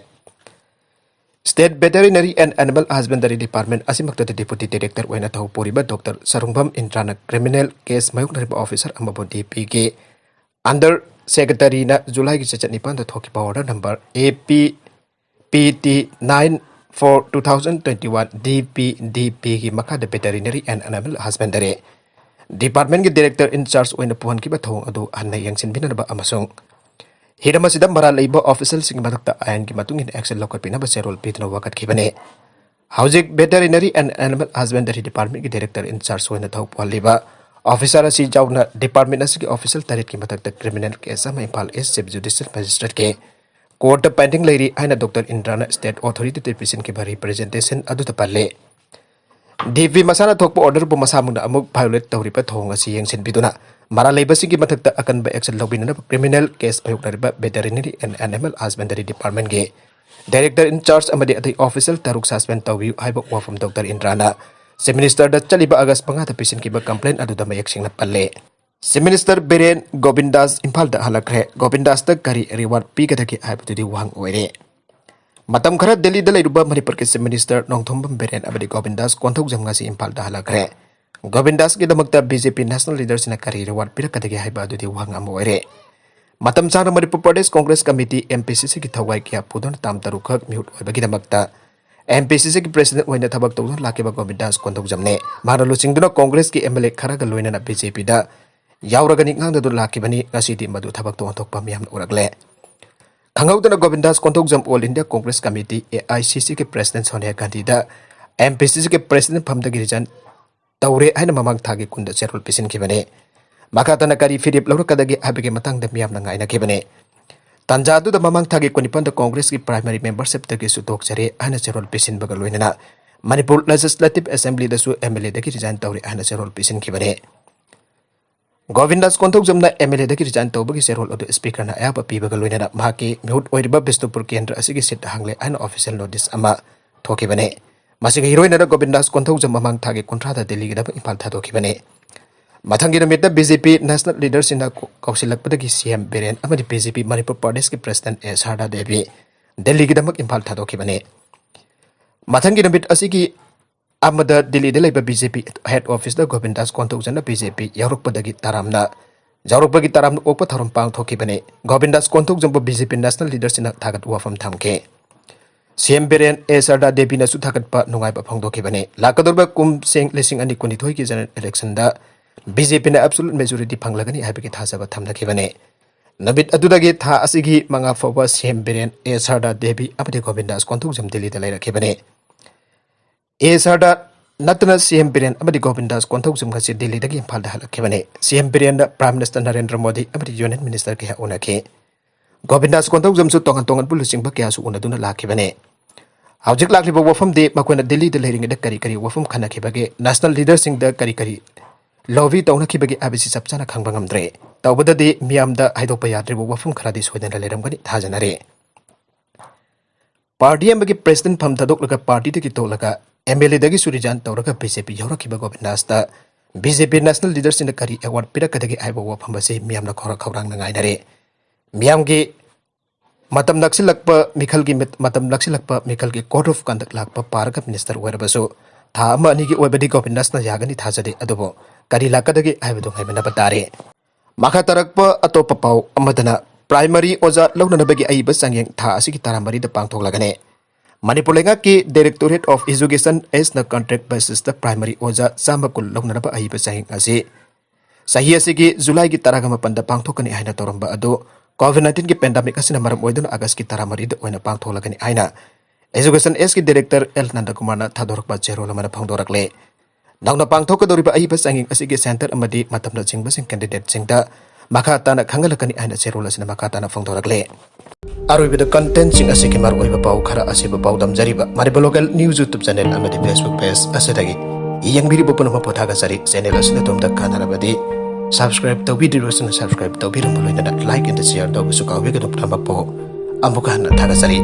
State Veterinary and Animal Husbandry Department ꯑꯁꯤꯃꯛꯇꯗ deputy director ꯑꯣꯏꯅ ꯊꯧ ꯄꯨꯔꯤꯕ Doctor Sarungbam ꯏꯟꯗ꯭ꯔꯥꯅ criminal case ꯃꯥꯌꯣꯛꯅꯔꯤꯕ officer ꯑꯃꯕꯨ D P ꯒꯤ under secretary ꯅ ꯖꯨꯂꯥꯏꯒꯤ ꯆꯩꯆꯠ ꯅꯤꯄꯥꯟꯗ ꯊꯣꯛꯈꯤꯕ order number A P P T nine four two thousand twenty one D P D P ꯒꯤ ꯃꯈꯥꯗ Veterinary and Animal Husbandry Department ꯀꯤ director in charge ꯑꯣꯏꯅ ꯄꯨꯍꯟꯈꯤꯕ ꯊꯧꯑꯣꯡ ꯑꯗꯨ ꯍꯟꯅ ꯌꯦꯡꯁꯤꯟꯕꯤꯅꯅꯕ ꯑꯃꯁꯨꯡ ꯍꯤꯔꯝ ꯑꯁꯤꯗ ꯃꯔꯥꯜ ꯂꯩꯕ official ꯁꯤꯡꯒꯤ ꯃꯊꯛꯇ ꯑꯥꯏꯟꯒꯤ ꯃꯇꯨꯡ ꯏꯟꯅ action ꯂꯧꯈꯠꯄꯤꯅꯕ ꯆꯦꯔꯣꯜ ꯄꯤꯗꯨꯅ ꯋꯥꯀꯠꯈꯤꯕꯅꯤ꯫ ꯍꯧꯖꯤꯛ Veterinary and Animal Husbandry Department ꯀꯤ director in charge ꯑꯣꯏꯅ ꯊꯧ ꯄꯨꯍꯜꯂꯤꯕ officer ꯑꯁꯤ ꯌꯥꯎꯅ department ꯑꯁꯤꯒꯤ official ꯇꯔꯦꯠꯀꯤ ꯃꯊꯛꯇ criminal case ꯑꯃ Imphal East Chief Judicial Magistrate ꯀꯤ court ꯇ pending ꯂꯩꯔꯤ ꯍꯥꯏꯅ Doctor ꯏꯟꯗ꯭ꯔꯥꯅ state authority ꯗ ꯄꯤꯁꯤꯟꯈꯤꯕ representation ꯑꯗꯨꯗ ꯄꯜꯂꯤ꯫ D P ꯃꯁꯥꯅ ꯊꯣꯛꯄ order ꯕꯨ ꯃꯁꯥꯃꯛꯅ ꯑꯃꯨꯛ violate ꯇꯧꯔꯤꯕ ꯊꯧꯑꯣꯡ ꯑꯁꯤ ꯌꯦꯡꯁꯤꯟꯕꯤꯗꯨꯅ ꯃꯔꯥꯜ ꯂꯩꯕꯁꯤꯡꯒꯤ ꯃꯊꯛꯇ ꯑꯀꯟꯕ action ꯂꯧꯕꯤꯅꯅꯕ criminal case ꯃꯥꯌꯣꯛꯅꯔꯤꯕ Veterinary and Animal Husbandry Department ꯀꯤ director in charge ꯑꯃꯗꯤ ꯑꯇꯩ official ꯇꯔꯨꯛ suspend ꯇꯧꯕꯤꯌꯨ ꯍꯥꯏꯕ ꯋꯥꯐꯝ Doctor ꯏꯟꯗ꯭ꯔꯥꯅ Chief Minister ꯗ ꯆꯠꯂꯤꯕ August ꯃꯉꯥꯗ ꯄꯤꯁꯤꯟꯈꯤꯕ complaint ꯑꯗꯨꯗ ꯃꯌꯦꯛ ꯁꯦꯡꯅ ꯄꯜꯂꯦ꯫ Chief Minister ꯕꯤꯔꯦꯟ ꯒꯣꯕꯤꯟꯗꯥꯁ ꯏꯝꯐꯥꯜꯗ ꯍꯜꯂꯛꯈ꯭ꯔꯦ꯫ ꯒꯣꯕꯤꯟꯗꯥꯁꯇ ꯀꯔꯤ reward ꯄꯤꯒꯗꯒꯦ ꯍꯥꯏꯕꯗꯨꯗꯤ ꯋꯥꯍꯪ ꯑꯣꯏꯔꯦ꯫ ꯃꯇꯝ ꯈꯔ ꯗꯦꯜꯂꯤꯗ ꯂꯩꯔꯨꯕ ꯃꯅꯤꯄꯨꯔꯒꯤ Chief Minister ꯅꯣꯡꯊꯣꯝꯕꯝ ꯕꯤꯔꯦꯟ ꯑꯃꯗꯤ ꯒꯣꯕꯤꯟꯗꯥꯁ ꯀꯣꯟꯊꯧꯖꯝ ꯉꯁꯤ ꯏꯝꯐꯥꯜꯗ ꯍꯜꯂꯛꯈ꯭ꯔꯦ꯫ ꯒꯣꯕꯤꯟꯗꯥꯁꯀꯤꯗꯃꯛꯇ B J P national leader ꯁꯤꯡꯅ ꯀꯔꯤ reward ꯄꯤꯔꯛꯀꯗꯒꯦ ꯍꯥꯏꯕ ꯑꯗꯨꯗꯤ ꯋꯥꯍꯪ ꯑꯃ ꯑꯣꯏꯔꯦ꯫ ꯃꯇꯝ ꯁꯥꯡꯅ Manipur Pradesh Congress committee, M P C C ꯒꯤ ꯊꯋꯥꯏ ꯀꯌꯥ ꯄꯨꯗꯨꯅ term ꯇꯔꯨꯛꯈꯛ ꯃꯤꯍꯨꯠ ꯑꯣꯏꯕꯒꯤꯗꯃꯛꯇ M P C C ꯒꯤ president ꯑꯣꯏꯅ ꯊꯕꯛ ꯇꯧꯗꯨꯅ ꯂꯥꯛꯈꯤꯕ ꯒꯣꯕꯤꯟꯗꯥꯁ ꯀꯣꯟꯊꯧꯖꯝꯅꯦ꯫ ꯃꯍꯥꯛꯅ ꯂꯨꯆꯤꯡꯗꯨꯅ ꯀꯣꯡꯒ꯭ꯔꯦꯁꯀꯤ M L A ꯈꯔꯒ ꯂꯣꯏꯅꯅ B J P ꯗ ꯌꯥꯎꯔꯒꯅꯤ ꯉꯥꯡꯗꯨꯅ ꯂꯥꯛꯈꯤꯕꯅꯤ꯫ ꯉꯁꯤꯗꯤ ꯃꯗꯨ ꯊꯕꯛꯇ ꯑꯣꯟꯊꯣꯛꯄ ꯃꯤꯌꯥꯝꯅ ꯎꯔꯛꯂꯦ꯫ ꯈꯪꯍꯧꯗꯅ ꯒꯣꯕꯤꯟꯗꯥꯁ Konthoujam All India Congress Committee, A I C C ꯒꯤ president Sonia ꯒꯥꯟꯙꯤꯗ M P C C ꯒꯤ president ꯐꯝꯗꯒꯤ resign ꯇꯧꯔꯦ ꯍꯥꯏꯅ ꯃꯃꯥꯡ ꯊꯥꯒꯤ ꯀꯨꯟꯗ ꯆꯦꯔꯣꯜ ꯄꯤꯁꯤꯟꯈꯤꯕꯅꯤ꯫ ꯃꯈꯥ ꯇꯥꯅ ꯀꯔꯤ ꯐꯤꯔꯦꯞ ꯂꯧꯔꯛꯀꯗꯒꯦ ꯍꯥꯏꯕꯒꯤ ꯃꯇꯥꯡꯗ ꯃꯤꯌꯥꯝꯅ ꯉꯥꯏꯅꯈꯤꯕꯅꯤ꯫ ꯇꯥꯟꯖꯥ ꯑꯗꯨꯗ ꯃꯃꯥꯡ ꯊꯥꯒꯤ ꯀꯨꯟꯅꯤꯄꯥꯟꯗ ꯀꯣꯡꯒ꯭ꯔꯦꯁꯀꯤ primary membership ꯇꯒꯤꯁꯨ ꯇꯣꯛꯆꯔꯦ ꯍꯥꯏꯅ ꯆꯦꯔꯣꯜ ꯄꯤꯁꯤꯟꯕꯒ ꯂꯣꯏꯅꯅ ꯃꯅꯤꯄꯨꯔ ꯂꯦꯖꯤꯁꯂꯦꯇꯤꯚ ꯑꯦꯁꯦꯝꯕ꯭ꯂꯤꯗꯁꯨ ꯑꯦꯝ ꯑꯦꯜ ꯑꯦꯗꯒꯤ ꯔꯤꯖꯥꯏꯟ ꯇꯧꯔꯦ ꯍꯥꯏꯅ ꯆꯦꯔꯣꯜ ꯄꯤꯁꯤꯟꯈꯤꯕꯅꯤ꯫ ꯒꯣꯕꯤꯟꯗꯥꯁ ꯀꯣꯟꯊꯧꯖꯝꯅ ꯑꯦꯝ ꯑꯦꯜ ꯑꯦꯗꯒꯤ ꯔꯤꯖꯥꯏꯟ ꯇꯧꯕꯒꯤ ꯆꯦꯔꯣꯜ ꯑꯗꯨ ꯁ꯭ꯄꯤꯀꯔꯅ ꯑꯌꯥꯕ ꯄꯤꯕꯒ ꯂꯣꯏꯅꯅ ꯃꯍꯥꯛꯀꯤ ꯃꯤꯍꯨꯠ ꯑꯣꯏꯔꯤꯕ ꯕꯤꯁꯅꯨꯄꯨꯔ ꯀꯦꯟꯗ꯭ꯔ ꯑꯁꯤꯒꯤ ꯁꯤꯠ ꯍꯥꯡꯂꯦ ꯍꯥꯏꯅ ꯑꯣꯐꯤꯁꯤꯌꯦꯜ ꯅꯣꯇꯤꯁ ꯑꯃ ꯊꯣꯛꯈꯤꯕꯅꯤ꯫ ꯃꯁꯤꯒ ꯏꯔꯣꯏꯅꯅ ꯒꯣꯕꯤꯟꯗꯥꯁ ꯀꯣꯟꯊꯧꯖꯝ ꯃꯃꯥꯡ ꯊꯥꯒꯤ ꯀꯨꯟꯊ꯭ꯔꯥꯗ ꯗꯤꯜꯂꯤꯒꯤꯗꯃꯛ ꯏꯝꯐꯥꯜ ꯊꯥꯗꯣꯛꯈꯤꯕꯅꯤ꯫ ꯃꯊꯪꯒꯤ ꯅꯨꯃꯤꯠꯇ ꯕꯤ ꯖꯦ ꯄꯤ ꯅꯦꯁꯅꯦꯜ ꯂꯤꯗꯔꯁꯤꯡꯅ ꯀꯧꯁꯤꯜꯂꯛꯄꯗꯒꯤ ꯁꯤ ꯑꯦꯝ ꯕꯤꯔꯦꯟ ꯑꯃꯗꯤ ꯕꯤ ꯖꯦ ꯄꯤ ꯃꯅꯤꯄꯨꯔ ꯄ꯭ꯔꯗꯦꯁꯀꯤ ꯄ꯭ꯔꯁꯤꯗꯦꯟꯠ ꯑꯦ ꯁꯥꯔꯗꯥ ꯗꯦꯕꯤ ꯗꯤꯜꯂꯤꯒꯤꯗꯃꯛ ꯏꯝꯐꯥꯜ ꯊꯥꯗꯣꯛꯈꯤꯕꯅꯤ꯫ ꯃꯊꯪꯒꯤ ꯅꯨꯃꯤꯠ ꯑꯁꯤꯒꯤ ꯑꯃꯗ ꯗꯤꯜꯂꯤꯗ ꯂꯩꯕ ꯕꯤ ꯖꯦ ꯄꯤ ꯍꯦꯗ ꯑꯣꯐꯤꯁꯇ ꯒꯣꯕꯤꯟꯗꯥꯁ ꯀꯣꯟꯊꯧꯖꯝꯅ ꯕꯤ ꯖꯦ ꯄꯤ ꯌꯥꯎꯔꯛꯄꯗꯒꯤ ꯇꯔꯥꯝꯅ, ꯌꯥꯎꯔꯛꯄꯒꯤ ꯇꯔꯥꯝꯅ ꯑꯣꯛꯄ ꯊꯧꯔꯝ ꯄꯥꯡꯊꯣꯛꯈꯤꯕꯅꯤ꯫ ꯒꯣꯕꯤꯟꯗꯥꯁ ꯀꯣꯟꯊꯧꯖꯝꯕꯨ ꯕꯤ ꯖꯦ ꯄꯤ ꯅꯦꯁꯅꯦꯜ ꯂꯤꯗꯔꯁꯤꯡꯅ ꯊꯥꯒꯠ ꯋꯥꯐꯝ ꯊꯝꯈꯤ꯫ ꯁꯤ ꯑꯦꯝ ꯕꯤꯔꯦꯟ ꯑꯦ ꯁꯥꯔꯗꯥ ꯗꯦꯕꯤꯅꯁꯨ ꯊꯥꯒꯠꯄ ꯅꯨꯡꯉꯥꯏꯕ ꯐꯣꯡꯗꯣꯛꯈꯤꯕꯅꯤ꯫ ꯂꯥꯛꯀꯗꯧꯔꯤꯕ ꯀꯨꯝꯁꯦꯡ ꯂꯤꯁꯤꯡ ꯑꯅꯤ ꯀꯨꯟꯅꯤꯊꯣꯏꯒꯤ ꯖꯦꯅꯔꯦꯜ ꯏꯂꯦꯛꯁꯟꯗ ꯕꯤ ꯖꯦ ꯄꯤꯅ ꯑꯦꯕꯁꯣꯂꯨꯠ ꯃꯦꯖꯣꯔꯤꯇꯤ ꯐꯪꯂꯒꯅꯤ ꯍꯥꯏꯕꯒꯤ ꯊꯥꯖꯕ ꯊꯝꯅꯈꯤꯕꯅꯤ꯫ ꯅꯨꯃꯤꯠ ꯑꯗꯨꯗꯒꯤ ꯊꯥ ꯑꯁꯤꯒꯤ ꯃꯉꯥ ꯐꯥꯎꯕ ꯁꯤ ꯑꯦꯝ ꯕꯤꯔꯦꯟ, ꯑꯦ ꯁꯥꯔꯗꯥ ꯗꯦꯕꯤ ꯑꯃꯗꯤ ꯒꯣꯕꯤꯟꯗꯥꯁ ꯀꯣꯟꯊꯧꯖꯝ ꯗꯤꯜꯂꯤꯗ ꯂꯩꯔꯛꯈꯤꯕꯅꯤ꯫ ꯑꯦ ꯁꯥꯔꯗꯥ ꯅꯠꯇꯅ ꯁꯤ ꯑꯦꯝ ꯕꯤꯔꯦꯟ ꯑꯃꯗꯤ ꯒꯣꯕꯤꯟꯗꯥꯁ ꯀꯣꯟꯊꯧꯖꯝ ꯉꯁꯤ ꯗꯤꯜꯂꯤꯗꯒꯤ ꯏꯝꯐꯥꯜꯗ ꯍꯜꯂꯛꯈꯤꯕꯅꯤ꯫ ꯁꯤ ꯑꯦꯝ ꯕꯤꯔꯦꯟꯗ ꯄ꯭ꯔꯥꯏꯝ ꯃꯤꯅꯤꯁꯇꯔ ꯅꯔꯦꯟꯗ꯭ꯔ ꯃꯣꯗꯤ ꯑꯃꯗꯤ ꯌꯨꯅꯤꯌꯟ ꯃꯤꯅꯤꯁꯇꯔ ꯀꯌꯥ ꯎꯅꯈꯤ꯫ ꯒꯣꯕꯤꯟꯗꯥꯁ ꯀꯣꯟꯊꯧꯖꯝꯁꯨ ꯇꯣꯉꯥꯟ ꯇꯣꯉꯥꯟꯕ ꯂꯨꯆꯤꯡꯕ ꯀꯌꯥꯁꯨ ꯎꯅꯗꯨꯅ ꯂꯥꯛꯈꯤꯕꯅꯤ꯫ ꯍꯧꯖꯤꯛ ꯂꯥꯛꯂꯤꯕ ꯋꯥꯐꯝꯗꯤ ꯃꯈꯣꯏꯅ ꯗꯤꯜꯂꯤꯗ ꯂꯩꯔꯤꯉꯩꯗ ꯀꯔꯤ ꯀꯔꯤ ꯋꯥꯐꯝ ꯈꯟꯅꯈꯤꯕꯒꯦ, ꯅꯦꯁꯅꯦꯜ ꯂꯤꯗꯔꯁꯤꯡꯗ ꯀꯔꯤ ꯀꯔꯤ ꯂꯣꯕꯤ ꯇꯧꯅꯈꯤꯕꯒꯦ ꯍꯥꯏꯕꯁꯤ ꯆꯞ ꯆꯥꯅ ꯈꯪꯕ ꯉꯝꯗ꯭ꯔꯦ꯫ ꯇꯧꯕꯗꯗꯤ ꯃꯤꯌꯥꯝꯗ ꯍꯥꯏꯗꯣꯛꯄ ꯌꯥꯗ꯭ꯔꯤꯕ ꯋꯥꯐꯝ ꯈꯔꯗꯤ ꯁꯣꯏꯗꯅ ꯂꯩꯔꯝꯒꯅꯤ ꯊꯥꯖꯅꯔꯤ꯫ ꯄꯥꯔꯇꯤ ꯑꯃꯒꯤ ꯄ꯭ꯔꯦꯁꯤꯗꯦꯟꯠ ꯐꯝ ꯊꯥꯗꯣꯛꯂꯒ ꯄꯥꯔꯇꯤꯗꯒꯤ ꯇꯣꯛꯂꯒ ꯑꯦꯝ ꯑꯦꯜ ꯑꯦꯗꯒꯤꯁꯨ ꯔꯤꯖꯥꯏꯟ ꯇꯧꯔꯒ ꯕꯤ ꯖꯦ ꯄꯤ ꯌꯥꯎꯔꯛꯈꯤꯕ ꯒꯣꯕꯤꯟꯗꯥꯁꯇ ꯕꯤ ꯖꯦ ꯄꯤ ꯅꯦꯁꯅꯦꯜ ꯂꯤꯗꯔꯁꯤꯡꯅ ꯀꯔꯤ ꯑꯦꯋꯥꯔꯗ ꯄꯤꯔꯛꯀꯗꯒꯦ ꯍꯥꯏꯕ ꯋꯥꯐꯝ ꯑꯁꯤ ꯃꯤꯌꯥꯝꯅ ꯈꯧꯔꯥꯡ ꯈꯧꯔꯥꯡꯅ ꯉꯥꯏꯅꯔꯦ꯫ ꯃꯤꯌꯥꯝꯒꯤ ꯃꯇꯝ ꯅꯛꯁꯤꯜꯂꯛꯄ ꯃꯤꯈꯜꯒꯤ ꯃꯤꯠ-, ꯃꯇꯝ ꯅꯛꯁꯤꯜꯂꯛꯄ ꯃꯤꯈꯜꯒꯤ ꯀꯣꯗ ꯑꯣꯐ ꯀꯟꯗꯛ ꯂꯥꯛꯄ ꯄꯥꯔꯒ ꯃꯤꯅꯤꯁꯇꯔ ꯑꯣꯏꯔꯕꯁꯨ ꯊꯥ ꯑꯃ ꯑꯅꯤꯒꯤ ꯑꯣꯏꯕꯗꯤ ꯒꯣꯕꯤꯟꯗꯥꯁꯅ ꯌꯥꯒꯅꯤ ꯊꯥꯖꯗꯦ꯫ ꯑꯗꯨꯕꯨ ꯀꯔꯤ ꯂꯥꯛꯀꯗꯒꯦ ꯍꯥꯏꯕꯗꯨ ꯉꯥꯏꯃꯤꯟꯅꯕ ꯇꯥꯔꯦ꯫ ꯃꯈꯥ ꯇꯥꯔꯛꯄ ꯑꯇꯣꯞꯄ ꯄꯥꯎ ꯑꯃꯗꯅ ꯄ꯭ꯔꯥꯏꯃꯔꯤ ꯑꯣꯖꯥ ꯂꯧꯅꯅꯕꯒꯤ ꯑꯏꯕ ꯆꯥꯡꯌꯦꯡ ꯊꯥ ꯑꯁꯤꯒꯤ ꯇꯔꯥꯃꯔꯤꯗ ꯄꯥꯡꯊꯣꯛꯂꯒꯅꯤ꯫ ꯃꯅꯤꯄꯨꯔ ꯂꯩꯉꯥꯛꯀꯤ Directorate of Education ꯑꯦꯁꯅ ꯀꯟꯇ꯭ꯔꯦꯛ ꯕꯦꯁꯤꯁꯇ ꯄ꯭ꯔꯥꯏꯃꯔꯤ ꯑꯣꯖꯥ ꯆꯥꯝꯃ ꯀꯨꯟ ꯂꯧꯅꯅꯕ ꯑꯏꯕ ꯆꯥꯡꯌꯦꯡ ꯑꯁꯤ ꯆꯍꯤ ꯑꯁꯤꯒꯤ ꯖꯨꯂꯥꯏꯒꯤ ꯇꯔꯥꯒ ꯃꯥꯄꯟꯗ ꯄꯥꯡꯊꯣꯛꯀꯅꯤ ꯍꯥꯏꯅ ꯇꯧꯔꯝꯕ ꯑꯗꯨ ꯀꯣꯚꯤꯗ ꯅꯥꯏꯟꯇꯤꯟꯒꯤ ꯄꯦꯟꯗꯥꯃꯤꯛ ꯑꯁꯤꯅ ꯃꯔꯝ ꯑꯣꯏꯗꯨꯅ ꯑꯥꯒꯁꯀꯤ ꯇꯔꯥꯃꯔꯤꯗ ꯑꯣꯏꯅ ꯄꯥꯡꯊꯣꯛꯂꯒꯅꯤ ꯍꯥꯏꯅ ꯑꯦꯖꯨꯀꯦꯁꯟ ꯑꯦꯁꯀꯤ ꯗꯤꯔꯦꯛꯇꯔ ꯑꯦꯜ ꯅꯟꯗꯀꯨꯃꯥꯔꯅ ꯊꯥꯗꯣꯔꯛꯄ ꯆꯦꯔꯣꯜ ꯑꯃꯅ ꯐꯣꯡꯗꯣꯔꯛꯂꯦ꯫ ꯅꯧꯅ ꯄꯥꯡꯊꯣꯛꯀꯗꯧꯔꯤꯕ ꯑꯏꯕ ꯆꯥꯡꯌꯦꯡ ꯑꯁꯤꯒꯤ ꯁꯦꯟꯇꯔ ꯑꯃꯗꯤ ꯃꯇꯝꯅꯆꯤꯡꯕꯁꯤꯡ ꯀꯦꯟꯗꯤꯗꯦꯠꯁꯤꯡꯗ ꯃꯈꯥ ꯇꯥꯅ ꯈꯪꯍꯜꯂꯛꯀꯅꯤ ꯍꯥꯏꯅ ꯆꯦꯔꯣꯜ ꯑꯁꯤꯅ ꯃꯈꯥ ꯇꯥꯅ ꯐꯣꯡꯗꯣꯔꯛꯂꯦ꯫ ꯑꯔꯣꯏꯕꯗ contentꯁꯤꯡ ꯑꯁꯤꯒꯤ ꯃꯔꯨꯑꯣꯏꯕ ꯄꯥꯎ ꯈꯔ ꯑꯁꯤꯕꯨ ꯄꯥꯎꯗꯝꯖꯔꯤꯕ Manipur Local News YouTube channel ꯑꯃꯗꯤ Facebook page ꯑꯁꯤꯗꯒꯤ ꯌꯦꯡꯕꯤꯔꯤꯕ ꯄꯨꯝꯅꯃꯛꯄꯨ ꯊꯥꯒꯠꯆꯔꯤ꯫ Channel ꯑꯁꯤꯅ ꯑꯗꯣꯝꯗ ꯀꯥꯟꯅꯔꯕꯗꯤ subscribe ꯇꯧꯕꯤꯗ꯭ꯔꯤꯕꯁꯤꯡꯅ subscribe ꯇꯧꯕꯤꯔꯝꯕ ꯂꯣꯏꯅꯅ like and share ꯇꯧꯕꯁꯨ ꯀꯥꯎꯕꯤꯒꯅꯨ꯫ ꯄꯨꯝꯅꯃꯛꯄꯨ ꯑꯃꯨꯛꯀ ꯍꯟꯅ ꯊꯥꯒꯠꯆꯔꯤ꯫